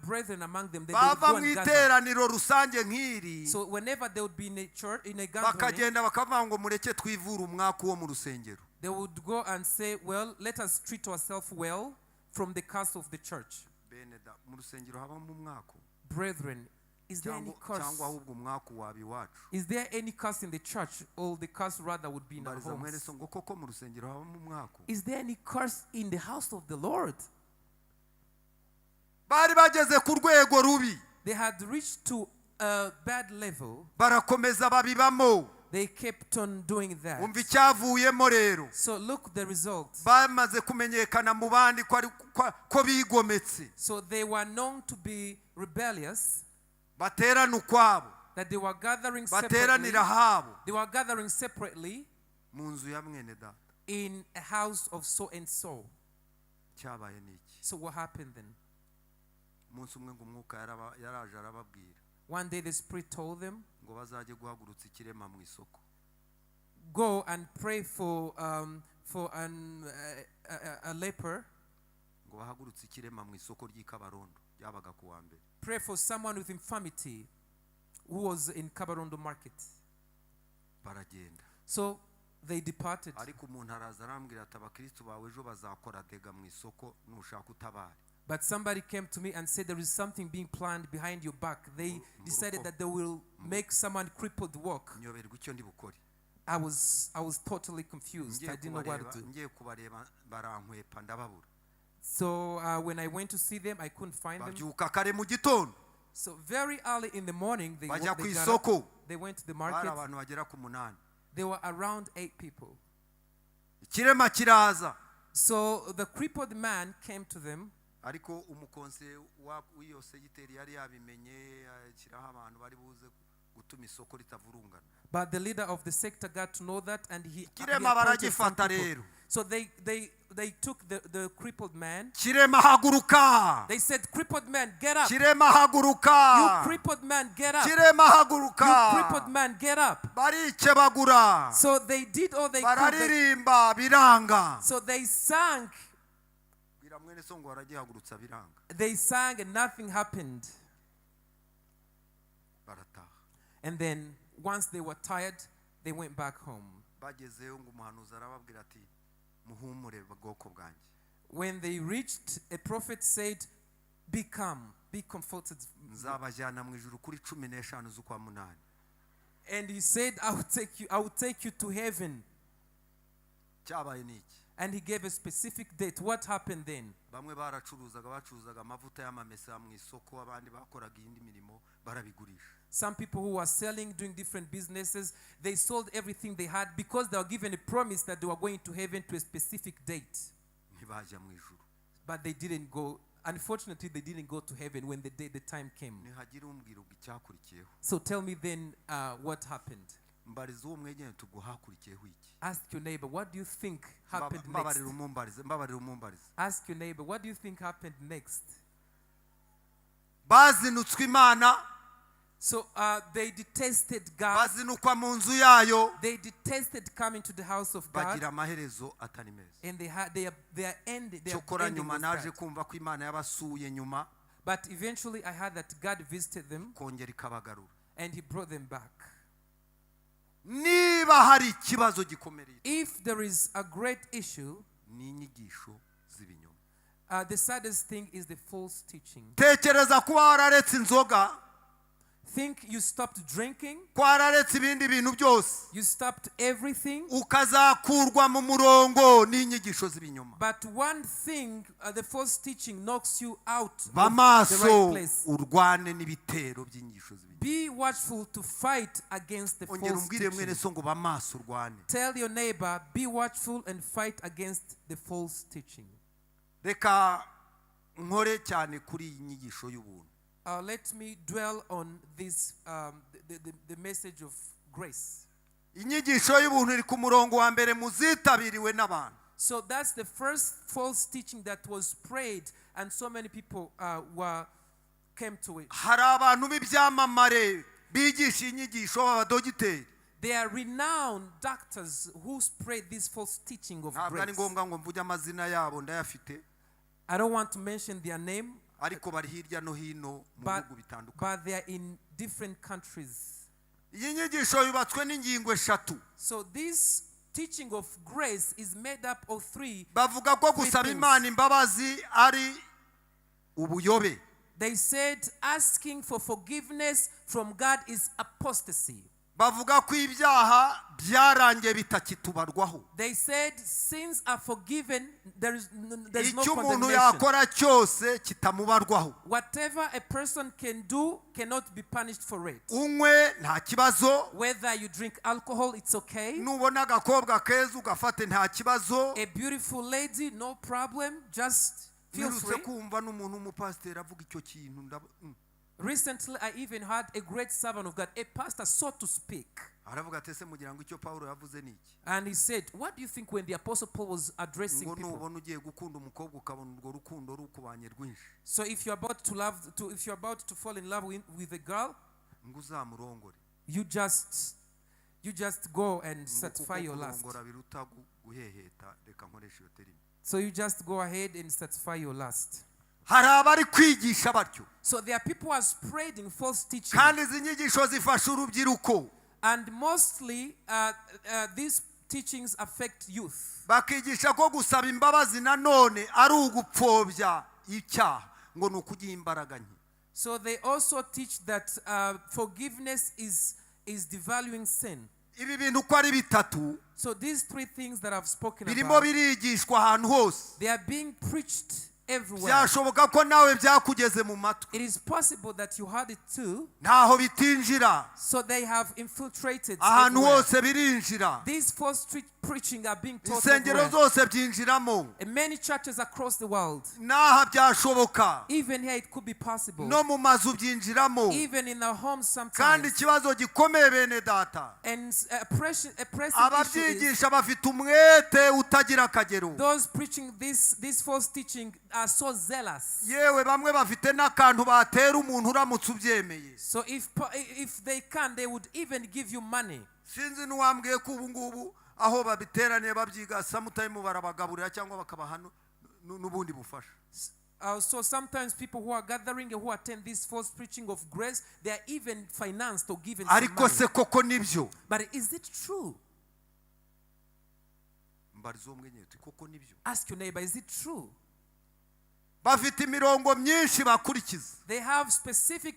brethren among them that they would Bava go mu and gather. iteraniro rusange nk'iri, So whenever they would be in a church, in a gathering, bakagenda bakavuga ngo mureke twivure umwaku wo mu rusengero. They would go and say, "Well, let us treat ourselves well from the curse of the church." Bene da, mu rusengero habamo umwaku? Brethren, is there any Cyangwa curse? Cyangwa ahubwo umwaku waba iwacu? Is there any curse in the church, or the curse rather would be in our Mbariza mwene homes? so ngo koko mu rusengero habamo umwaku? Is there any curse in the house of the Lord? Bari bageze ku rwego rubi. They had reached to a bad level. Barakomeza babibamo. They kept on doing that. Umva icyavuyemo rero. So look the result. Bamaze kumenyekana mu bandi ko ko bigometse, So they were known to be rebellious, baterana ukwabo, that they were gathering separately. bateranira ahabo They were gathering separately mu nzu ya mwene data. In a house of so and so. Cyabaye ni iki? So what happened then? Umunsi umwe ngo umwuka yaraje arababwira One day the Spirit told them, ngo bazajye guhagurutsa ikirema mu isoko. "Go and pray for a leper. Ngo bahagurutse ikirema mu isoko ry'i Kabarondo ryabaga ku wa mbere. Pray for someone with infirmity who was in Kabarondo market." Baragenda. So they departed. Ariko umuntu araza arambwira ati abakristu bawe ejo bazakora dégâts mu isoko, nushaka utabare. But somebody came to me and said there is something being planned behind your back. They decided that they will make someone crippled walk. Nyoberwa icyo ndi bukore. I was totally confused. Ngiye I didn't know what kubareba to do. Ngiye kubareba barankwepa, ndababura. So when I went to see them, I couldn't find them. Babyuka kare mu gitondo. So very early in the morning, Bajya they ku got up, isoko. they went to the Bari market. abantu bagera ku 8. There were around eight people. Ikirema kiraza. So the crippled man came to them. Ariko umukonseye w'iyo segiteri yari yabimenye, ashyiraho abantu bari buze gutuma isoko ritavurungana. But the leader of the sector got to know that, and he Ikirema appointed some baragifata people. rero. So they took the crippled man. Kirema, haguruka. They said, "Crippled man, get up. Kirema, haguruka. You crippled man, get up. Kirema, You haguruka." crippled man, get up." Barikebagura. So they did all they could. Bararirimba, biranga. So they sang. Bwira mwene so ngo baragihagurutsa, biranga. They sang and nothing happened. Barataha. And then once they were tired, they went back home. Bagezeyo ngo umuhanuzi arababwira ati: "Muhumure, bwoko bwanjye." When they reached, a prophet said, "Be calm, be comforted." "Nzabajyana mu ijuru kuri 15 z'ukwa munani." And he said, "I will take you to heaven." Cyabaye ni iki? And he gave a specific date. What happened then? Bamwe baracuruzaga, bacuruzaga amavuta y'amamesa mu isoko, abandi bakoraga iyindi mirimo, barabigurisha. Some people who were selling, doing different businesses, they sold everything they had because they were given a promise that they were going to heaven to a specific date. Ntibajya mu ijuru. But they didn't go. Unfortunately, they didn't go to heaven when the day, the time came. Nihagira umbwira ubwo icyakurikiyeho. So tell me then what happened. Mbariza uwo mwegeranye ubwo hakurikiyeho iki? Ask your neighbor, what do you think happened next? Mbabarira umumbarize, mbabarira umumbarize. Ask your neighbor, what do you think happened next? Bazinutswe Imana. So they detested God. Bazinukwa mu nzu yayo. They detested coming to the house of God. Bagira amaherezo atari meza. And they had their end. Their Cyokora ending nyuma was naje bad. kumva ko Imana yabasuye nyuma, But eventually, I heard that God visited them kongera ikabagarura. And He brought them back. Niba hari ikibazo gikomereye, If there is a great issue, ni inyigisho z'ibinyoma. The saddest thing is the false teaching. Tekereza kuba wararetse inzoga, Think you stopped drinking, ko wararetse ibindi bintu byose, you stopped everything, ukazakurwa mu murongo n'inyigisho z'ibinyoma. But one thing, the false teaching knocks you out Ba of the maso, right place. urwane n'ibitero by'inyigisho z'ibinyoma. Be watchful to fight against the Ongera false umbwire mwene teaching. so ngo ba maso, urwane. Tell your neighbor, be watchful and fight against the false teaching. Reka nkore cyane kuri iyi nyigisho y'ubuntu. Let me dwell on this, the message of grace. Inyigisho y'ubuntu iri ku murongo wa mbere mu zitabiriwe n'abantu. So that's the first false teaching that was prayed, and so many people were came to it. Hari abantu b'ibyamamare bigisha inyigisho b'abadogiteri. They are renowned doctors who spread this false teaching of Ntabwo ari grace. ngombwa ngo mvuge amazina yabo, ndayafite, I don't want to mention their name, ariko bari hirya no hino mu bihugu bitandukanye. But they are in different countries. Iyi nyigisho yubatswe n'ingingo eshatu. So this teaching of grace is made up of three. Bavuga ko gusaba Things. Imana imbabazi ari ubuyobe. They said asking for forgiveness from God is apostasy. Bavuga ko ibyaha byarangiye bitakitubarwaho. They said sins are forgiven, there is no Icyo umuntu condemnation. yakora cyose kitamubarwaho. Whatever a person can do cannot be punished for it. Unywe, nta kibazo. Whether you drink alcohol, it's okay. Nubona agakobwa keza ugafate, nta kibazo. A beautiful lady, no problem. Just feel Nirutse free. Kumva n'umuntu w'umupasiteri avuga icyo kintu Recently, I even had a great servant of God, a pastor, so to speak. Aravuga ati: "Ese mugira ngo icyo Pawulo yavuze ni iki?" And he said, "What do you think when the Apostle Paul was addressing Ngo people?" nubona ugiye gukunda umukobwa, ukabona urwo rukundo rukubanye rwinshi, So if you're about to fall in love with a girl, ngo uzamurongore, you just go and ngo kuko satisfy your lust. kurongora biruta guheheta, reka nkoresha iyo terime. So you just go ahead and satisfy your lust. Hari abari kwigisha batyo. So there are people who are spreading false teaching. Kandi izi nyigisho zifasha urubyiruko. And mostly, these teachings affect youth. Bakigisha ko gusaba imbabazi nanone ari ugupfobya icyaha, ngo ni ukugiha imbaraga nke. So they also teach that forgiveness is devaluing sin. Ibi bintu uko ari bitatu So these three things that I've spoken birimo about, birigishwa ahantu hose. they are being preached everywhere. Byashoboka ko nawe byakugeze mu matwi. It is possible that you heard it too. Ntaho bitinjira. So they have infiltrated Ahantu everywhere. hose birinjira. These false street preaching are being taught Insengero everywhere. zose byinjiramo. In many churches across the world. N'aha byashoboka. Even here it could be possible. No mu mazu byinjiramo. Even in our homes Kandi sometimes. Ikibazo gikomeye bene data, And a pressing issue is ababyigisha bafite umwete utagira akagero. Those preaching this false teaching are so zealous. Yewe bamwe bafite n'akantu batera umuntu uramutse ubyemeye. So if they can, they would even give you money. Sinzi n'uwambwiye ko ubu ngubu aho babiteraniye babyiga sometime barabagaburira cyangwa bakabaha n'ubundi bufasha. So sometimes people who are gathering and who attend this false preaching of grace, they are even financed or given some Ariko money. Se koko nibyo? But is it true? Mbariza uwo mwenyine uti koko nibyo? Ask your neighbor, is it true? Bafite imirongo myinshi bakurikiza. They have specific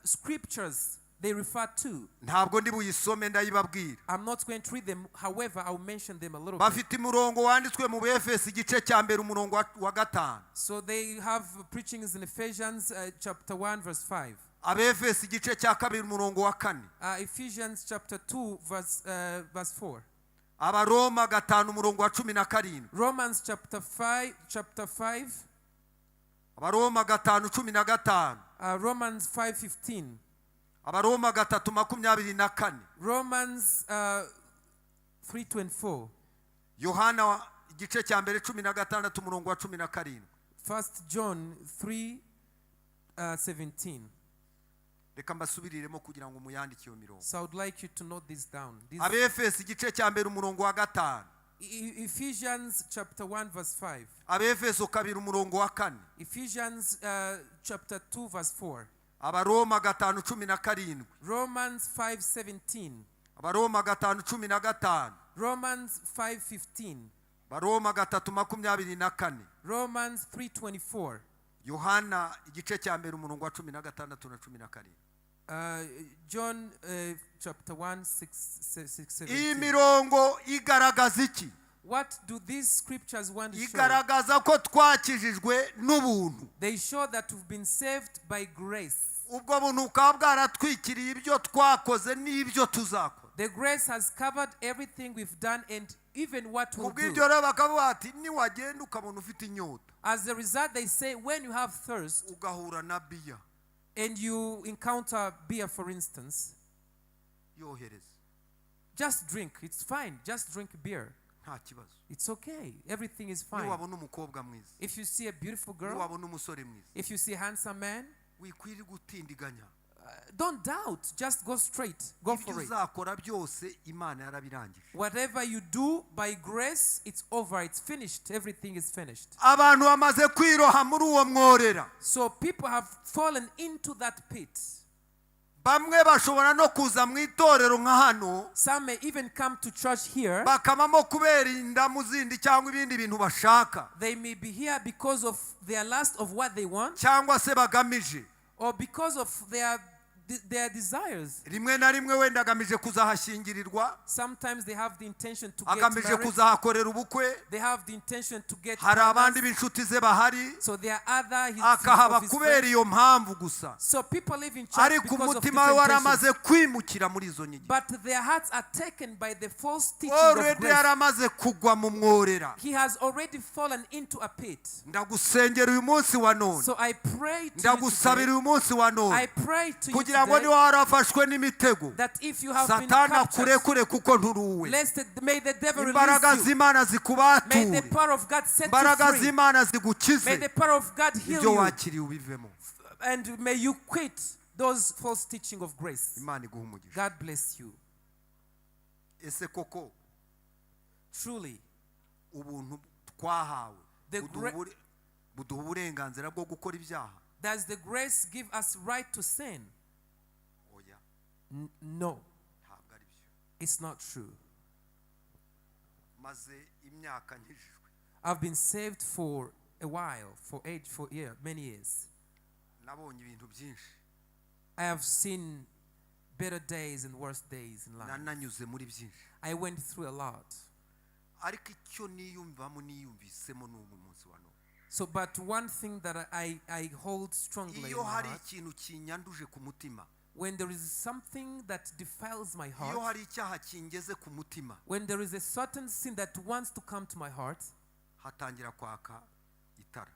scriptures they refer to. Ntabwo ndi buyisome ndayibabwira. I'm not going to read them. However, I'll mention them a little bit. Bafite umurongo wanditswe mu Befesi igice cya mbere umurongo wa gatanu. So they have preachings in Ephesians chapter 1, verse 5. Abefesi igice cya kabiri umurongo wa kane. Ephesians chapter 2, verse 4. Abaroma gatanu umurongo wa cumi na karindwi. Romans chapter 5, chapter 5, Abaroma gatanu cumi na gatanu. Romans 5:15. Abaroma gatatu makumyabiri na kane. Romans 3:24. Yohana igice cya mbere cumi na gatandatu umurongo wa cumi na karindwi. First John 3, 17. Reka mbasubiriremo kugira ngo muyandike iyo mirongo. So I would like you to note this down. Abefesi igice cya mbere umurongo wa gatanu. Ephesians chapter 1, verse 5. Abefeso kabiri umurongo wa kane. Ephesians chapter 2, verse 4. Abaroma gatanu cumi na karindwi. Romans 5:17. Abaroma gatanu cumi na gatanu. Romans 5:15. Baroma gatatu makumyabiri na kane. Romans 3:24. Yohana igice cya mbere umurongo wa cumi na gatandatu na cumi na karindwi. John chapter 1, 6, 6, Iyi 17. Mirongo igaragaza iki? What do these scriptures want to show? Igaragaza ko twakijijwe n'ubuntu. They show that we've been saved by grace. Ubwo buntu bukaba bwaratwikiriye ibyo twakoze n'ibyo tuzakora. The grace has covered everything we've done and even what we'll Kubw'ibyo do. Rero bakavuga bati niwagenda ukabona ufite inyota, As a result, they say when you have thirst ugahura na biya, and you encounter beer, for instance, yohereza. Just drink. It's fine. Just drink beer. Nta kibazo. It's okay. Everything is fine. Niwabona umukobwa mwiza, If you see a beautiful girl, niwabona umusore mwiza, if you see a handsome man, wikwiriye gutindiganya. Don't doubt. Just go straight. Go Ibyo for it. Uzakora byose Imana yarabirangije. Whatever you do by grace, it's over. It's finished. Everything is finished. Abantu bamaze kwiroha muri uwo mworera. So people have fallen into that pit. Bamwe bashobora no kuza mu itorero nka hano, Some may even come to church here. Bakabamo kubera indamu zindi cyangwa ibindi bintu bashaka, They may be here because of their lust of what they want cyangwa se bagamije. Or because of their desires. Rimwe na rimwe wenda agamije kuzahashyingirirwa, Sometimes they have the intention to get agamije married. Kuzahakorera ubukwe. They have the intention to get Hari abandi partners. b'inshuti ze bahari, So there are other akahaba of his kubera friends. Iyo mpamvu gusa. So people live in church Ariko because of umutima we different intentions. waramaze kwimukira muri izo nyigisho. But their hearts are taken by the false teaching of Already grace. yaramaze kugwa mu mworera. He has already fallen into a pit. Ndagusengera uyu munsi wa none. So I pray to you Ndagusabira today. uyu munsi wa none I pray to you kugira ngo today niba warafashwe n'imitego, that if you have been Satani captured, akurekure kuko nturuwe. May the devil Imbaraga release you. z'Imana May the zikubature. power of God set you Imbaraga free. z'Imana May zigukize. the power of God heal Ibyo you. wakiriye ubivemo. And may you quit those false teaching of grace. Imana iguha umugisha. God bless you. Ese koko Truly, ubuntu twahawe buduha uburenganzira bwo gukora ibyaha? Does the grace give us right to sin? Oya. No, Ntabwo ari byo. It's not true. Maze imyaka nkijijwe. I've been saved for a while, for age, for yeah, many years. Nabonye ibintu byinshi. I have seen better days and worse days in life. Nananyuze muri byinshi. I went through a lot. Ariko icyo niyumvamo niyumvisemo n'ubu munsi wa none, So, but one thing that I hold strongly in Iyo my hari heart, ikintu kinyanduje ku mutima, when there is something that defiles my iyo heart, hari icyaha kingeze ku mutima, when there is a certain sin that wants to come to my heart, hatangira kwaka itara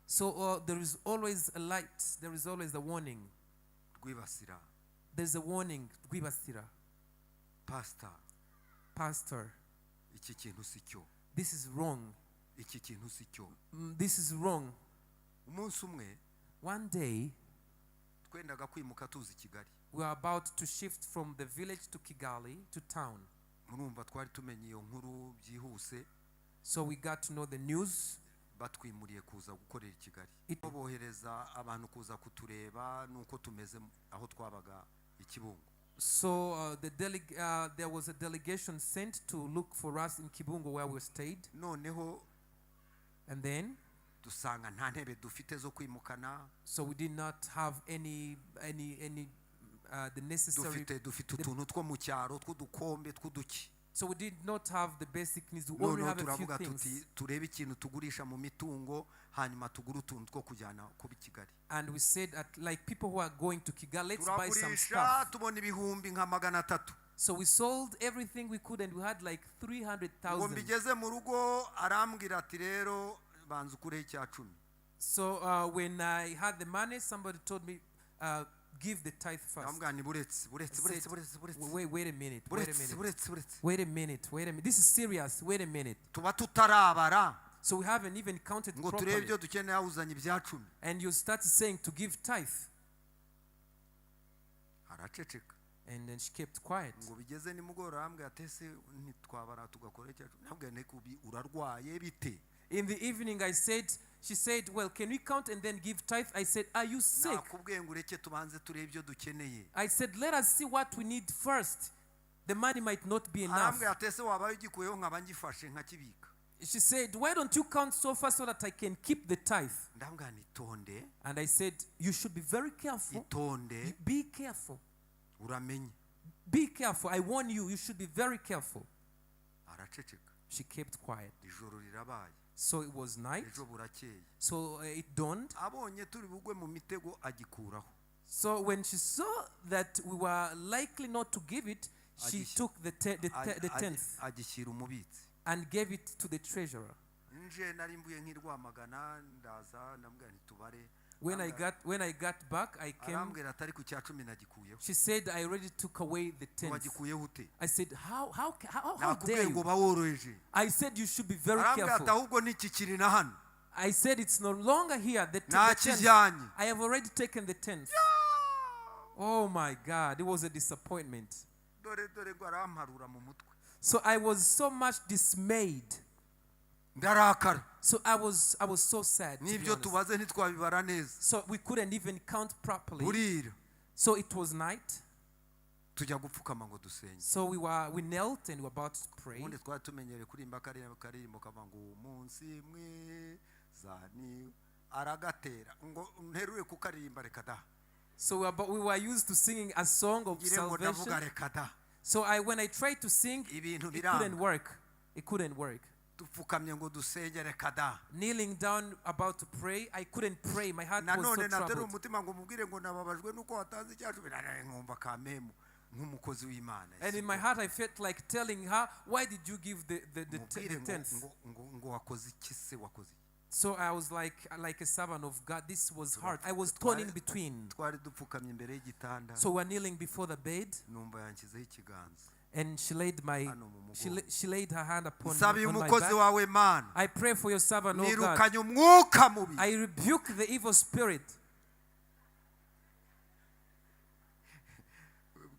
so there is always a light, there is always a warning. Rwibasira. There's a warning, Rwibasira. Pastor, Pastor, iki kintu si cyo. This is wrong. Iki kintu si cyo. This is wrong. Umunsi umwe One day, twendaga kwimuka tuza i Kigali. We are about to shift from the village to Kigali to town. Murumva twari tumenye iyo nkuru byihuse. So we got to know the news. Batwimuriye kuza gukorera i Kigali, bohereza abantu kuza kutureba nuko tumeze aho twabaga i Kibungo. So there was a delegation sent to look for us in Kibungo where we stayed. Noneho And then, dusanga nta ntebe dufite zo kwimukana. So we did not have any the necessary. Dufite utuntu two mu cyaro tw'udukombe tw'uduki. So we did not have the basic needs. We only Noneho have a few turavuga things. Tuti turebe ikintu tugurisha mu mitungo hanyuma tugure utuntu two kujyana kuba i Kigali. And we said, at, like people who are going to Kigali, let's buy some Turagurisha stuff. Tubona ibihumbi nka magana atatu. So we sold everything we could and we had like Ngo 300,000. mbigeze mu rugo arambwira ati rero banza ukureho icya cumi. So when I had the money, somebody told me, give the tithe first. Ndamubwira nti buretse buretse I buretse said, buretse buretse wait, wait a minute, wait a buretse minute. Buretse buretse. Wait a minute, wait a minute. This is serious. Wait a minute. Tuba tutarabara So we haven't even counted ngo turebe properly. ibyo dukeneye awuzanye ibya cumi. And you start saying to give tithe. Araceceka. And then she kept quiet. Ngo bigeze nimugoroba arambwira ati ese ntitwabara tugakora icya cumi? Ndamubwira nti kubi urarwaye bite? In the evening, she said, "Well, can we count and then give tithe?" I said, "Are you sick?" Nakubwiye ngo ureke tubanze turebe ibyo dukeneye. I said, "Let us see what we need first. The money might not be enough." Arambwira ati ese wabaye ugikuyeho nkaba ngifashe nkakibika? She said, "Why don't you count so far so that I can keep the tithe?" Ndamubwira nti itonde. And I said, "You should be very careful. Itonde. Be careful. Uramenye. Be careful. I warn you, you should be very careful." Araceceka. She kept quiet. Ijoro rirabaye. So it was night. Ejo burakeye. So it dawned. Abonye turi bugwe mu mitego agikuraho. So when she saw that we were likely not to give it, she took the tenth Agishyira umubitsi. And gave it to the treasurer. Nje nari mvuye nk'i Rwamagana ndaza ndamubwira nti tubare. When I got back, I came. Arambwira atari ku cya cumi nagikuyeho. She said, "I already took away the tenth." Wagikuyeho ute? I said, How dare Nakubwiye ngo you?" ba woroheje. I said, "You should be very Arambwira ati careful." ahubwo ntikikiri na hano. I said, "It's no longer here. The tenth. Nakijyanye. I have already taken the tenth." Oh my God, it was a disappointment. Dore dore ngo aramparura mu mutwe. So I was so much dismayed. Ndarakara. So I was so sad, to be N'ibyo honest. tubaze ntitwabibara neza. So we couldn't even count properly. Burira. So it was night. Tujya gupfukama ngo dusenge. So we knelt and we were about to pray. Ubundi twari tumenyereye kuririmba kariya karirimbo kavuga ngo umunsi mwiza ni aragatera ngo nterure kukaririmba reka da. So we were used to singing a song of Ngire ngo ndavuga salvation. reka da. So I when I tried to sing, Ibintu it biranga. couldn't work. It couldn't work. Dupfukamye ngo dusenge reka da. Kneeling down about to pray, I couldn't pray. My heart was so Nanone naterura troubled. umutima ngo mubwire ngo nababajwe nuko watanze icyacu nkumva kamemu nk'umukozi w'Imana. And in my heart, I felt like telling her, "Why did you give Mubwire the ngo, tenth?" ngo, ngo, ngo wakoze iki se wakoze iki? So I was like a servant of God. This was hard. I was torn in between. Twari dupfukamye imbere y'igitanda. So we're kneeling before the bed, Numva yanshyizeho ikiganza and she laid my hano mu she, mugongo. she laid her hand upon Nsabiye on my umukozi back. wawe Mana. I pray for your servant, oh God. Nirukanye umwuka mubi. I rebuke the evil spirit.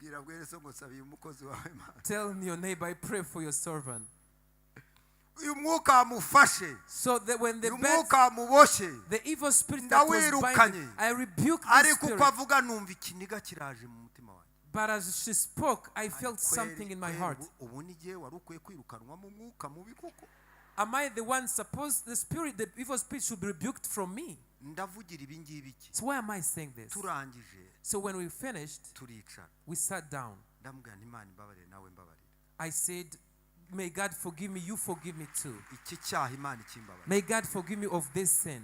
Bwira bwere so ngo nsabiye umukozi wawe Mana. Tell your neighbor, "I pray for your servant." Uyu mwuka wamufashe. So that when the Uyu bed, mwuka wamuboshye. The evil spirit that was binding, Ndawirukanye. I rebuke this Ariko uko spirit. avuga numva ikiniga kiraje mu mutima wanjye. But as she spoke, I felt Kweri, something in my kweri, heart. ubu ni jye wari ukwiye kwirukanwamo umwuka mubi koko? Am I the one supposed the spirit, the evil spirit should be rebuked from me? Ndavugira ibi ngibi iki? So why am I saying this? Turangije So when we finished, turicara. we sat down. Ndamubwira nti Imana imbabarire nawe mbabarire. I said, May God forgive me, you forgive me too. Iki cyaha Imana ikimbabarire. May God forgive me of this sin.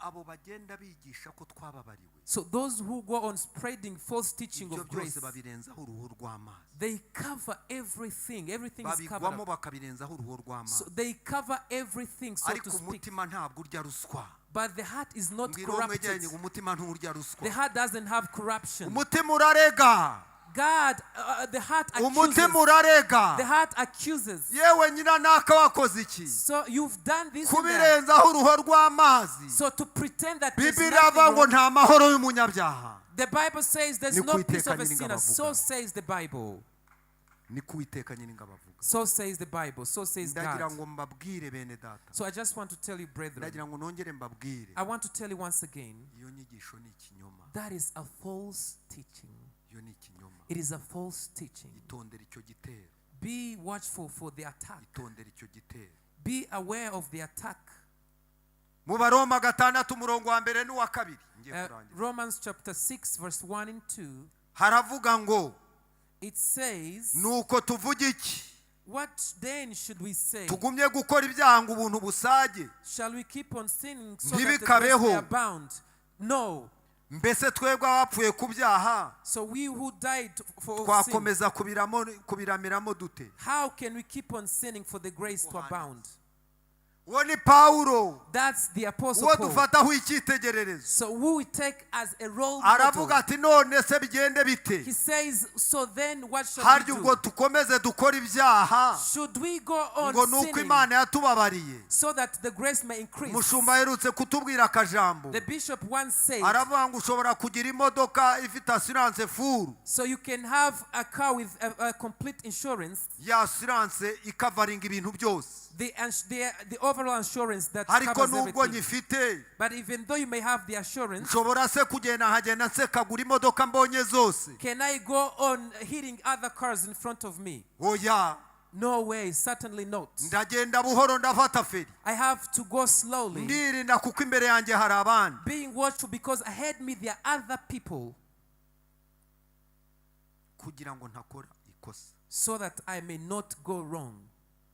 Abo bagenda bigisha ko twababariwe, So those who go on spreading false teaching ibyo of grace, byose babirenzaho uruhu rw'amazi. They cover everything. Everything is covered Babigwamo up. bakabirenzaho uruhu So rw'amazi. they cover everything, so to Ariko speak. umutima ntabwo urya ruswa. But the heart is not Mbwira uwo corrupted. mwegeranye ngo umutima nturya ruswa. The heart doesn't have corruption. Umutima urarega. God, the heart accuses. Umutima urarega. The heart accuses. Yewe nyina naka wakoze iki? So you've done this and that. Kubirenzaho uruhu rw'amazi. So to pretend that there's Bibiliya nothing iravuga ngo wrong. nta mahoro y'umunyabyaha. The Bible says there's Ni no peace kuwiteka of a Nyiringabo sinner. avuga. So says the Bible. Ni kuwiteka Nyiringabo avuga. So says the Bible. So says Ndagira God. ngo mbabwire bene data, So I just want to tell you, brethren, ndagira ngo nongere mbabwire, I want to tell you once again, iyo nyigisho ni ikinyoma. That is a false teaching. Iyo ni ikinyoma. It is a false teaching. Itondere icyo gitero. Be watchful for the attack. Itondere icyo gitero. Be aware of the attack. Mu Baroma gatandatu umurongo wa mbere n'uwa kabiri ngiye kurangiza. Romans chapter 6, verse 1 and 2, Haravuga ngo it says, nuko tuvuge iki? "What then should we say? Tugumye gukora ibyaha ngo ubuntu busage? Shall we keep on sinning so that the grace Ntibikabeho. May abound? No." Mbese twebwe abapfuye ku byaha So we who died for sin, twakomeza kubiramiramo dute? How can we keep on sinning for the grace to abound? Uwo ni Pawulo, That's the Apostle uwo Paul. dufataho icyitegererezo. So who we take as a role Aravuga model. ati none se bigende bite? He says, "So then what shall we Harya ubwo do? dukomeze dukora ibyaha Should we go on ngo ni uko sinning Imana yatubabariye? So that the grace may increase?" Umushumba aherutse kutubwira akajambo. The bishop once said, Aravuga ngo ushobora kugira imodoka ifite assurance full, so you can have a car with a complete insurance, ya assurance ikacoveringa ibintu byose, the overall insurance that ariko covers nubwo everything. nyifite, But even though you may have the assurance, nshobora se kugenda nkagenda nsekagura imodoka mbonye zose? Can I go on hitting other cars in front of me? Oya. No way, certainly not. Ndagenda buhoro ndafata feri. I have to go slowly, Ndirinda kuko imbere yanjye hari abandi. Being watchful because ahead me there are other people, Kugira ngo ntakora ikosa, so that I may not go wrong,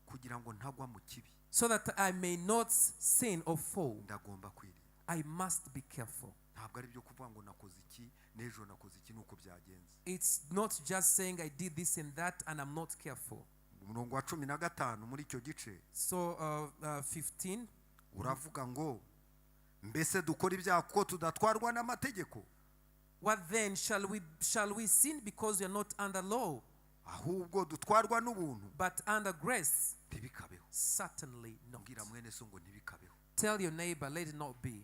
kugira ngo ntagwa mu kibi, so that I may not sin or fall. Ndagomba kwirinda. I must be careful. Ntabwo ari ibyo kuvuga ngo nakoze iki n'ejo nakoze iki nuko byagenze. It's not just saying I did this and that and I'm not careful. Umurongo wa 15 muri icyo gice So, 15. uravuga ngo mbese dukora ibyaha kuko tudatwarwa n'amategeko, What then shall we sin because we are not under law, ahubwo dutwarwa n'ubuntu? But under grace? Ntibikabeho. Certainly not. Mbwira mwene so ngo ntibikabeho. Tell your neighbor, let it not be.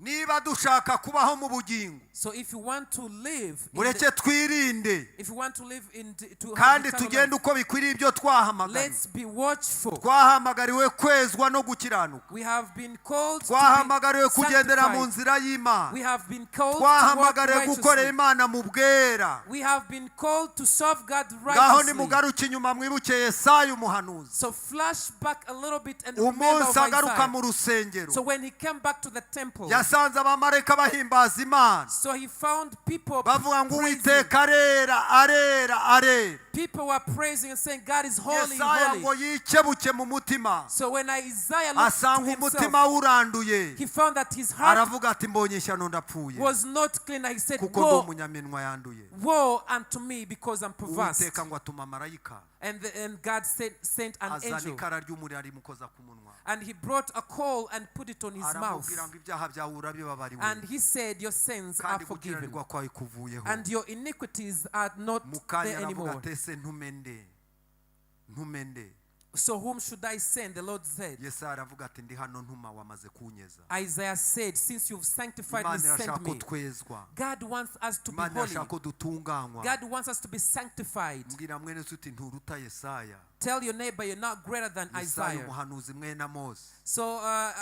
Niba dushaka kubaho mu bugingo, So if you want to live, mureke twirinde if you want to live in the, to have kandi eternal tugende life, uko bikwiriye ibyo twahamagariwe. Let's be watchful. Twahamagariwe kwezwa no gukiranuka. We have been called to Twahamagariwe be kugendera mu sanctified. nzira y'Imana. We have been called to walk Twahamagariwe gukorera righteously. Imana mu bwera. We have been called to serve God Ngaho righteously. nimugaruke inyuma mwibuke Yesaya umuhanuzi. So flash back a little bit and remember Umunsi of agaruka Isaiah. mu rusengero, So when he came back to the temple, yasanze abamarayika bahimbaza Imana, so he found people bavuga ngo praising. Uwiteka arera arera arera. People were praising and saying, "God is holy, Yesaya holy." ngo yikebuke mu mutima, So when Isaiah looked to asanga himself, umutima wuranduye, he found that his heart aravuga ati mbonye ishyano ndapfuye, was not clean. He said, kuko ndi "Woe, umunyaminwa yanduye. Woe unto me because I'm perverse." Uwiteka ngo atuma marayika, And God sent an azana angel. ikara ry'umuriro arimukoza ku munwa, And he brought a coal and put it on his mouth. aramubwira ngo ibyaha byawe urabibabariwe, And he said, "Your sins are kandi forgiven, gukiranirwa kwawe kuvuyeho. and your iniquities are not Mu kanya there aravuga anymore." ati ese ntume nde ntume nde? "So whom should I send?" the Lord said. Yesaya aravuga ati ndi hano ntuma wamaze kunyeza. Isaiah said, "Since you've sanctified me, Imana send irashaka ko me." twezwa. God wants us to be Imana holy. irashaka ko dutunganywa. God wants us to be sanctified. Mbwira mwene se uti nturuta Yesaya. Tell your neighbor you're not greater than Yesaya Isaiah. umuhanuzi mwene Amosi, So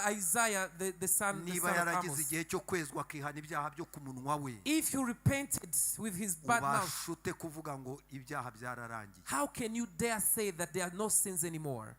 Isaiah, the niba son of yaragize Amos, igihe cyo kwezwa akihana ibyaha byo ku munwa we, if you repented with his bad mouth, ubasha ute kuvuga ngo ibyaha byararangiye? How can you dare say that there are no sins anymore?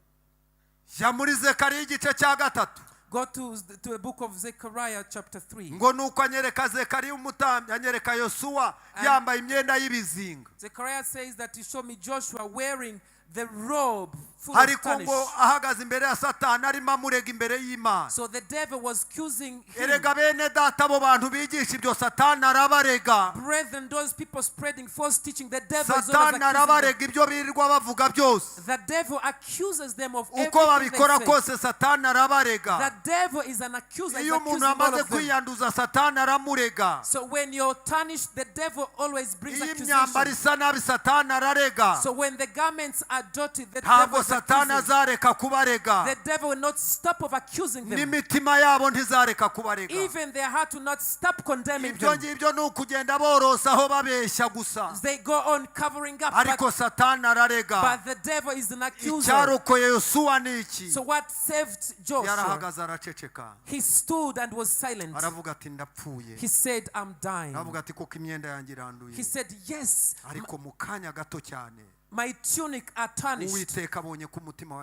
Jya muri Zekariya igice cya gatatu. Go to the book of Zechariah, chapter 3. Ngo nuko anyereka Zekariya umutambyi anyereka Yosuwa yambaye imyenda y'ibizinga. Zechariah says that he showed me Joshua wearing The robe full of Ariko tarnish. ngo ahagaze imbere ya Satani arimo amurega imbere y'Imana. So the devil was accusing him. Erega bene data, abo bantu bigisha ibyo, Satani arabarega. Brethren, those people spreading false teaching, the devil is always Satani accusing them. arabarega ibyo birirwa bavuga byose. The devil accuses them of Uko everything babikora they say. kose, Satani arabarega. The devil is an accuser. He's Iyo umuntu accusing all amaze of them. kwiyanduza, Satani aramurega. So when you're tarnished, the devil always brings Iyo imyambaro accusation. isa nabi, Satani ararega. So when the garments are dirty, the devil Ntabwo is Satani accusing. azareka kubarega. The devil will not stop of accusing them. N'imitima yabo ntizareka kubarega. Even their heart will not stop condemning Ibyo them. ngibyo ni ukugenda borosaho babeshya gusa. They go on covering up, Ariko but, Satani ararega. but the devil is an accuser. Icyarokoye Yosuwa ni iki? So what saved Joshua? Yarahagaze araceceka. He stood and was silent. Aravuga ati ndapfuye. He said, "I'm dying." Aravuga ati kuko imyenda yanjye iranduye. He said, "Yes, Ariko mu kanya gato cyane, my tunic are tarnished." Uwiteka abonye ko umutima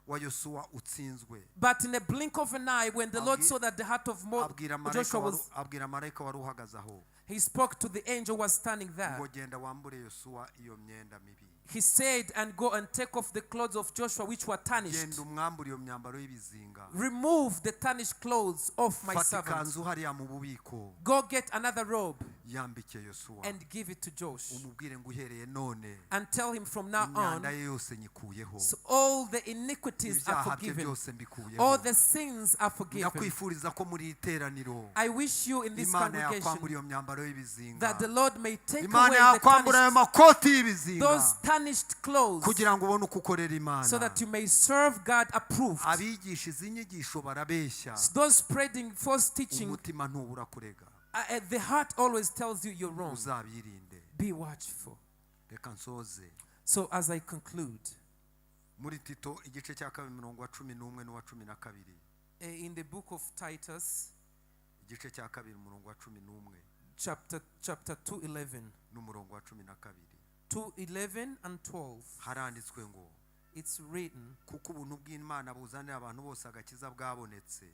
wa Yosuwa utsinzwe, But in a blink of an eye, when the Lord saw that the heart of abwira marayika Joshua was, abwira marayika wari uhagaze aho he spoke to the angel who was standing there. ngo genda wambure Yosuwa iyo myenda mibi. He said, "And go and take off the clothes of Joshua which were tarnished. Genda umwambure iyo myambaro y'ibizinga. Remove the tarnished clothes off my Fata servant. ikanzu hariya mu bubiko, Go get another robe yambike Yosuwa, and give it to Josh. umubwire ngo uhereye none And tell him from now imyanda on, ye yose nyikuyeho, so all the iniquities are ibyaha bye forgiven, byose all mbikuyeho. the sins are forgiven." Ndakwifuriza ko muri iri teraniro I wish you in this Imana congregation yakwambura iyo myambaro y'ibizinga, that the Lord may take Imana away the yakwambura ayo tarnished, makoti y'ibizinga, those tarnished clothes kugira ngo ubone uko ukorera Imana. so that you may serve God approved. Abigisha izi nyigisho barabeshya. Those spreading false teaching, Umutima ntubura kurega. The heart always tells you you're wrong. Uzabirinde. Be watchful. Reka nsoze. So as I conclude, Muri Tito igice cya kabiri, umurongo wa 11 n'uwa 12. In the book of Titus, Igice cya kabiri, umurongo wa 11 chapter 2 11, n'umurongo wa 12, 2 11 and 12, haranditswe ngo it's written, kuko ubuntu bw'Imana buzanira abantu bose agakiza bwabonetse,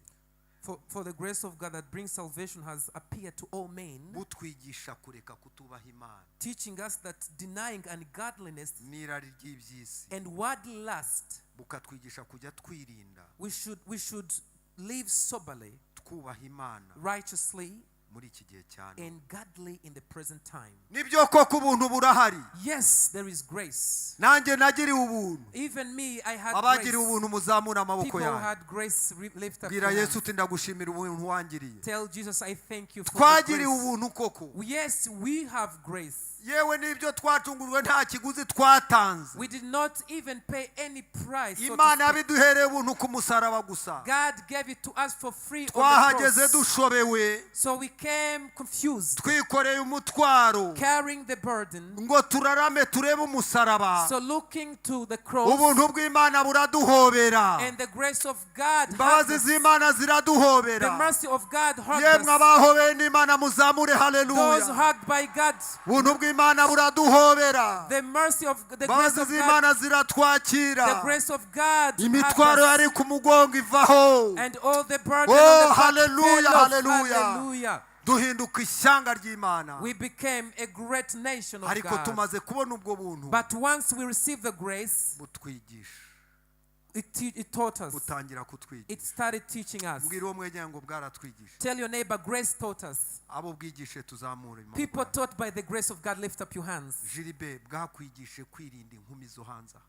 For the grace of God that brings salvation has appeared to all men, butwigisha kureka kutubaha Imana teaching us that denying ungodliness n'irari ry'iby'isi, and worldly lust, bukatwigisha kujya twirinda, we should live soberly, twubaha Imana righteously, muri iki gihe cyane. And godly in the present time. Nibyo koko ubuntu burahari. Yes, there is grace. Nanjye nagiriwe ubuntu. Even me, I had Abagiriwe grace. ubuntu muzamure amaboko People who yanyu. had grace lift up Bwira their Yesu hands. uti ndagushimira ubuntu wangiriye. Tell Jesus, "I thank you for the Twagiriwe grace." ubuntu koko. Yes, we have grace. Yewe n'ibyo twacungujwe nta kiguzi twatanze. We did not even pay any price, so to Imana speak. yabiduhereye ubuntu ku musaraba gusa. God gave it to us for free on the Twahageze cross. dushobewe, So we came confused, twikoreye umutwaro, carrying the burden. ngo turarame turebe umusaraba, So looking to the cross ubuntu bw'Imana buraduhobera, and the grace of God hugged imbabazi us. z'Imana The ziraduhobera. mercy of God hugged Yemwe us. abahobeye n'Imana muzamure Those haleluya. hugged by God, Ubuntu bw'Imana buraduhobera, the mercy of the grace imbabazi of God, z'Imana the ziratwakira, grace of God hugged imitwaro us. yari ku mugongo ivaho, And all the burden Oh, on the back hallelujah, fell off. hallelujah. Hallelujah. Duhinduka ishyanga ry'Imana. We became a great nation of Ariko God. tumaze kubona ubwo buntu, But once we received the grace, butwigisha, it taught us. butangira kutwigisha. It started teaching us. Mbwira uwo mwegera ngo bwaratwigisha. Tell your neighbor, "Grace taught us." Abo bwigishe tuzamure amaboko People yacu. taught by the grace of God, lift up your hands. Jiribe bwakwigishe kwirinda inkumi zo hanze aha,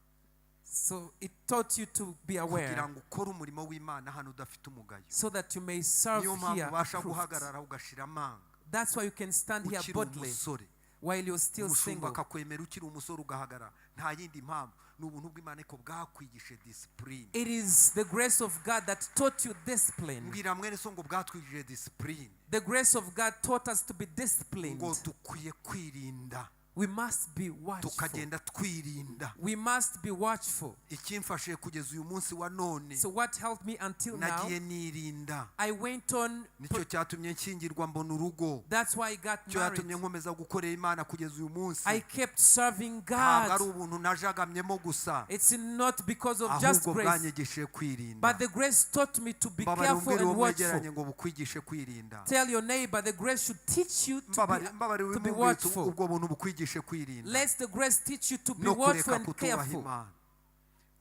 So it taught you to be kugira aware ngo ukore umurimo w'Imana hano udafite umugayo. So that you may serve Niyo mpamvu here ubasha approved. guhagarara ugashira amanga That's why you can stand here ukiri boldly umusore, while you're still umushumba single. akakwemera ukiri umusore ugahagarara. Nta yindi mpamvu, ni ubuntu bw'Imana ariko bwakwigishe discipline. It is the grace of God that taught you discipline. Mbwira mwene so ngo bwatwigishije discipline, The grace of God taught us to be disciplined. ngo dukwiye kwirinda, We must be watchful. tukagenda twirinda. We must be watchful. Ikimfashije kugeza uyu munsi wa none, So what helped me until now? nagiye nirinda. I went on. Nicyo cyatumye nshyingirwa mbona urugo. That's why I got Cyo married. yatumye nkomeza gukorera Imana kugeza uyu munsi. I kept serving Ntabwo ari God. ubuntu najagamyemo gusa, It's not because of just ahubwo grace, bwanyigishije kwirinda. but the grace taught me to be Mbabarira careful umbwire uwo and watchful. mwegeranye ngo bukwigishe kwirinda. Tell your neighbor the grace should teach you to Mbabarira mbabarira be, to be wimubwire uti watchful. ubwo buntu bukwigishe kwirinda Let the grace teach you to be no watchful kureka and kutubaha careful Imana.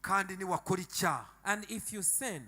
Kandi niwakora icyaha, And if you sin,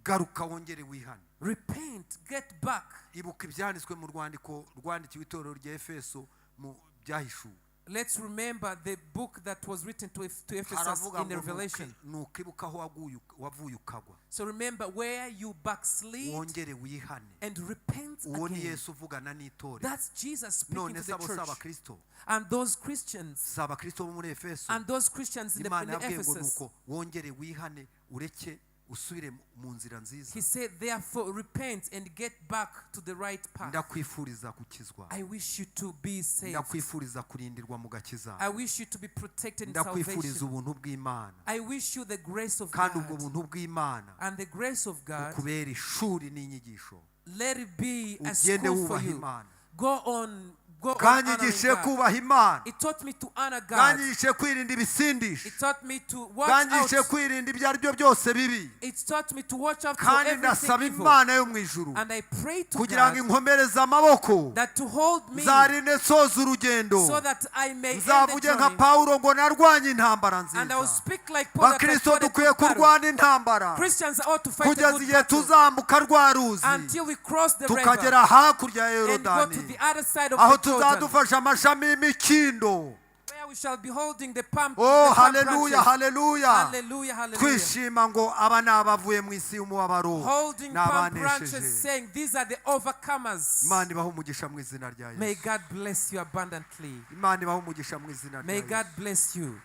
garuka wongere wihane. Repent, get back. Ibuka ibyanditswe mu rwandiko rwandikiwe itorero rya Efeso mu Byahishuwe. Let's remember the book that was written to Ephesus Haravuga in the ngo Revelation. Nukibuka aho waguye wavuye ukagwa, So remember where you backslid wongere wihane. And repent Uwo ni again. Yesu uvugana n'itorero. That's Jesus speaking None to se the abo si church. abakristo? And those Christians, Si abakristo bo muri Efeso? and those Christians Imana in the yabwiye ngo Ephesus, nuko wongere wihane, ureke usubire mu nzira nziza. He said, "Therefore, repent and get back to the right path." Ndakwifuriza gukizwa. I wish you to be saved. Ndakwifuriza kurindirwa mu gakiza. I wish you to be protected in Ndakwifuriza salvation. ubuntu bw'Imana. I wish you the grace of Kandi ubwo God. buntu bw'Imana And the grace of God, bukubera ishuri n'inyigisho. Let it be a Ugende school for wubaha you. Imana. Go on, go on honoring Bwanyigishije God. kubaha Imana. It taught me to honor God. Bwanyigishije kwirinda ibisindisha. It taught me to watch Bwanyigishije out. kwirinda ibyo ari byo byose bibi. It taught me to watch out for Kandi everything ndasaba evil. Imana yo mu ijuru And I pray to kugira ngo God inkomereze amaboko, that to hold me nzarinde nsoza urugendo, so that I may end the nzavuge nka journey. Pawulo ngo narwanye intambara And I will nziza. speak like Paul that I Bakristo, fought a dukwiye good battle. kurwana intambara Christians ought to fight a kugeza good igihe battle tuzambuka rwa ruzi, until we cross the river tukagera hakurya ya and go to Yorodani, the other side of aho the Jordan, tuzadufasha amashami y'imikindo. Where we shall be holding the palm, Oh, the palm haleluya, branches. haleluya. Hallelujah, hallelujah. Twishima ngo aba ni abavuye mu isi y'umubabaro, Holding ni palm branches, abanesheje. saying, "These are the overcomers." Imana ibahe umugisha mu izina rya May Yesu. God bless you abundantly. Imana ibahe umugisha mu izina rya May God Yesu. Bless you.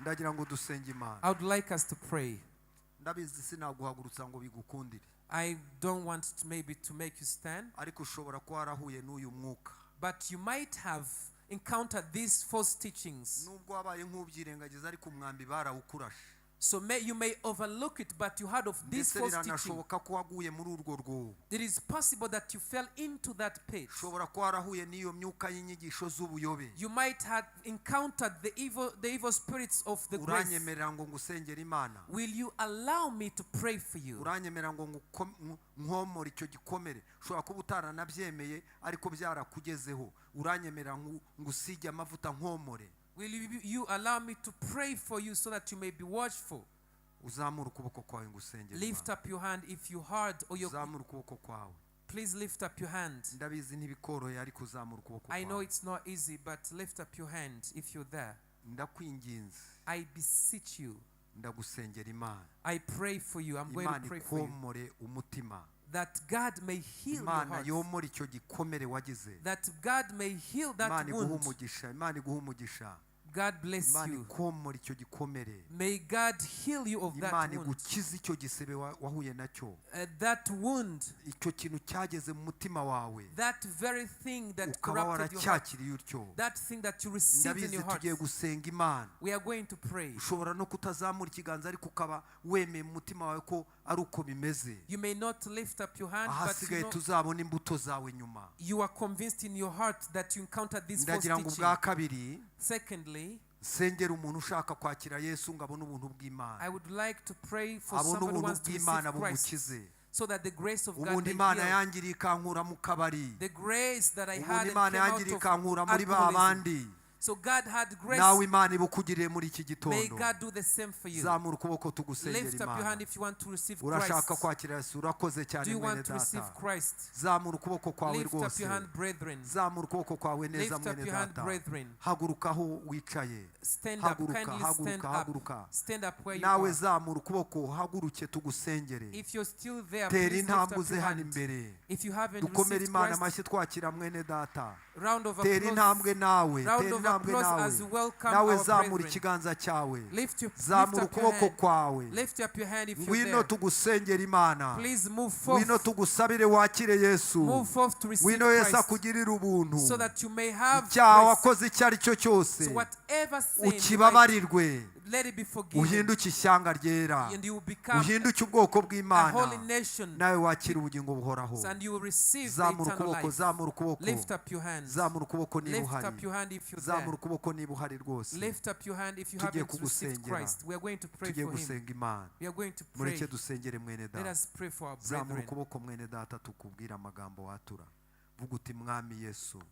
Ndagira ngo dusenge Imana. I would like us to pray. Ndabizi sinaguhagurutsa ngo bigukundire, I don't want to maybe to make you stand, ariko ushobora kuba warahuye n'uyu mwuka. But you might have encountered these false teachings. Nubwo wabaye nk'ubyirengagiza, ariko umwambi barawukurashe. So you may overlook it, but you heard of this Ndetse false teaching. biranashoboka ko waguye muri urwo rwobo. It is possible that you fell into that pit. Ushobora kuba warahuye n'iyo myuka y'inyigisho z'ubuyobe. You might have encountered the evil spirits of the grace. Uranyemerera ngo ngusengere Imana? Will you allow me to pray for you? Uranyemerera ngo nkomore icyo gikomere? Ushobora kuba utaranabyemeye ariko byarakugezeho. Uranyemerera ngusige amavuta nkomore? Will you allow me to pray for you so that you may be watchful? Uzamure ukuboko kwawe ngusengere Lift Imana. Up your hand if you heard or your Uzamure ukuboko kwawe. Please lift up your hand. Ndabizi ntibikoroheye, ariko uzamure ukuboko I know kwawe. it's not easy, but lift up your hand if you're there. Ndakwinginze. I beseech you. Ndagusengera Imana. I pray for you. I'm going to Imana pray for you. ikomore umutima. That God may heal your Imana heart. yomore icyo gikomere wagize. That God may heal that Imana iguhe wound. umugisha. Imana iguhe umugisha. God bless Imana you. ikomore icyo gikomere. May God heal you of that Imana wound. igukize icyo gisebe wahuye nacyo. That wound, Icyo kintu cyageze mu mutima wawe, that very thing that ukaba corrupted your heart, waracyakiriye utyo. That thing that you received in Ndabizi your heart. tugiye gusenga Imana. We are going to pray. Ushobora no kutazamura ikiganza, ariko ukaba wemeye mu mutima wawe ko ari uko bimeze. You may not lift up your hand, but you Ahasigaye know, tuzabona imbuto zawe nyuma. You are convinced in your heart that you encountered this false Ndagira ngo teaching. ubwa kabiri Secondly, nsengera umuntu ushaka kwakira Yesu ngo abone ubuntu bw'Imana, I would like to pray for abone someone who ubuntu wants to receive bw'Imana Christ bumukize. So that the grace of God Ubundi may Imana heal. yangiriye ikankura mu kabari, The grace that I ubundi had and Imana came out yangiriye of ikankura muri ba alcoholism. bandi, So God had grace. Nawe Imana ibukugiriye muri iki May gitondo. God do the same for you. Zamura ukuboko tugusengera Lift up your Imana. hand if you want to receive Urashaka Christ. kwakira Yesu? Urakoze cyane, Do you mwene want to receive data. Christ? Zamura ukuboko kwawe Lift up rwose. your hand, brethren. Zamura ukuboko kwawe neza, Lift up mwene your hand, data. brethren. Haguruka aho wicaye. Stand up. Haguruka, Kindly stand haguruka, up. haguruka. Stand up where you Nawe are. zamura ukuboko, haguruke tugusengere. If you're still there, Tera please lift intambwe up uze your hano hand. imbere. If you haven't Dukomere received Imana Christ, amashyi twakira mwene data. Round of Tera applause. intambwe nawe. Round Tera of intambwe applause nawe. as we welcome Nawe our zamura brethren. ikiganza cyawe. Lift Zamura up your ukuboko hand. kwawe. Lift up your hand if you're Ngwino there. tugusengera Imana. Please move forth. Ngwino tugusabire wakire Yesu. Move forth to receive Ngwino Yesu Christ akugirire ubuntu. so that you may have Icyaha grace. wakoze icyo ari cyo cyose, So whatever sin you might, ukibabarirwe, let it be forgiven, uhinduke ishyanga ryera, and you will become uhinduke ubwoko a bw'Imana, holy nation, nawe wakira ubugingo buhoraho. And you will receive the Zamura eternal ukuboko, life. zamura ukuboko. Lift up your hands. Zamura ukuboko niba Lift uhari. up your hand if you're Zamura there. ukuboko niba uhari rwose. Lift up your hand if you Tugiye haven't received kugusengera. Christ. We are going to pray Tugiye for him. gusenga Imana. We are going to pray. Mureke dusengere mwene Let data. us pray for our Zamura brethren. ukuboko, mwene data, tukubwire amagambo watura. Vuga uti: "Mwami Yesu,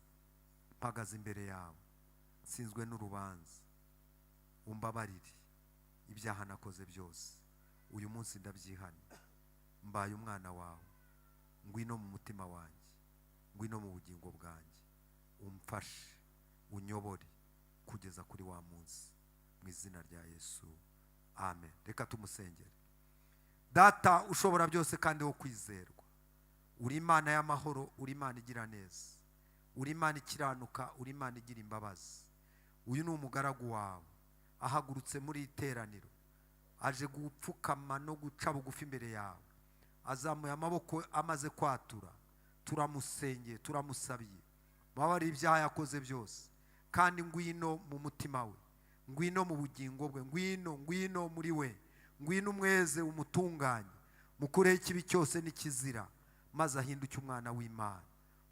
mpagaze imbere yawe, nsinzwe n'urubanza, umbabarire." Ibyaha nakoze byose, uyu munsi ndabyihannye, mbaye umwana wawe. Ngwino mu mutima wanjye, ngwino mu bugingo bwanjye, umfashe, unyobore kugeza kuri wa munsi, mu izina rya Yesu, amen. Reka tumusengere. Data ushobora byose kandi wo kwizerwa, uri Imana y'amahoro, uri Imana igira neza, uri Imana ikiranuka, uri Imana igira imbabazi. Uyu ni umugaragu wawe, ahagurutse muri iteraniro, aje gupfukama no guca bugufi imbere yawe, azamuye amaboko amaze kwatura. Turamusengeye, turamusabiye, babarire ibyaha yakoze byose, kandi ngwino mu mutima we, ngwino mu bugingo bwe, ngwino, ngwino muri we, ngwino umweze, umutunganye, mukureho ikibi cyose n'ikizira, maze ahinduke umwana w'Imana.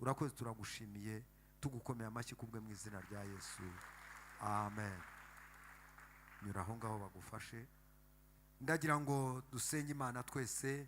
Urakoze, turagushimiye, tugukomeye amashyi kubwe, mu izina rya Yesu, amen. Nyura aho ngaho bagufashe. Ndagira ngo dusenge Imana twese.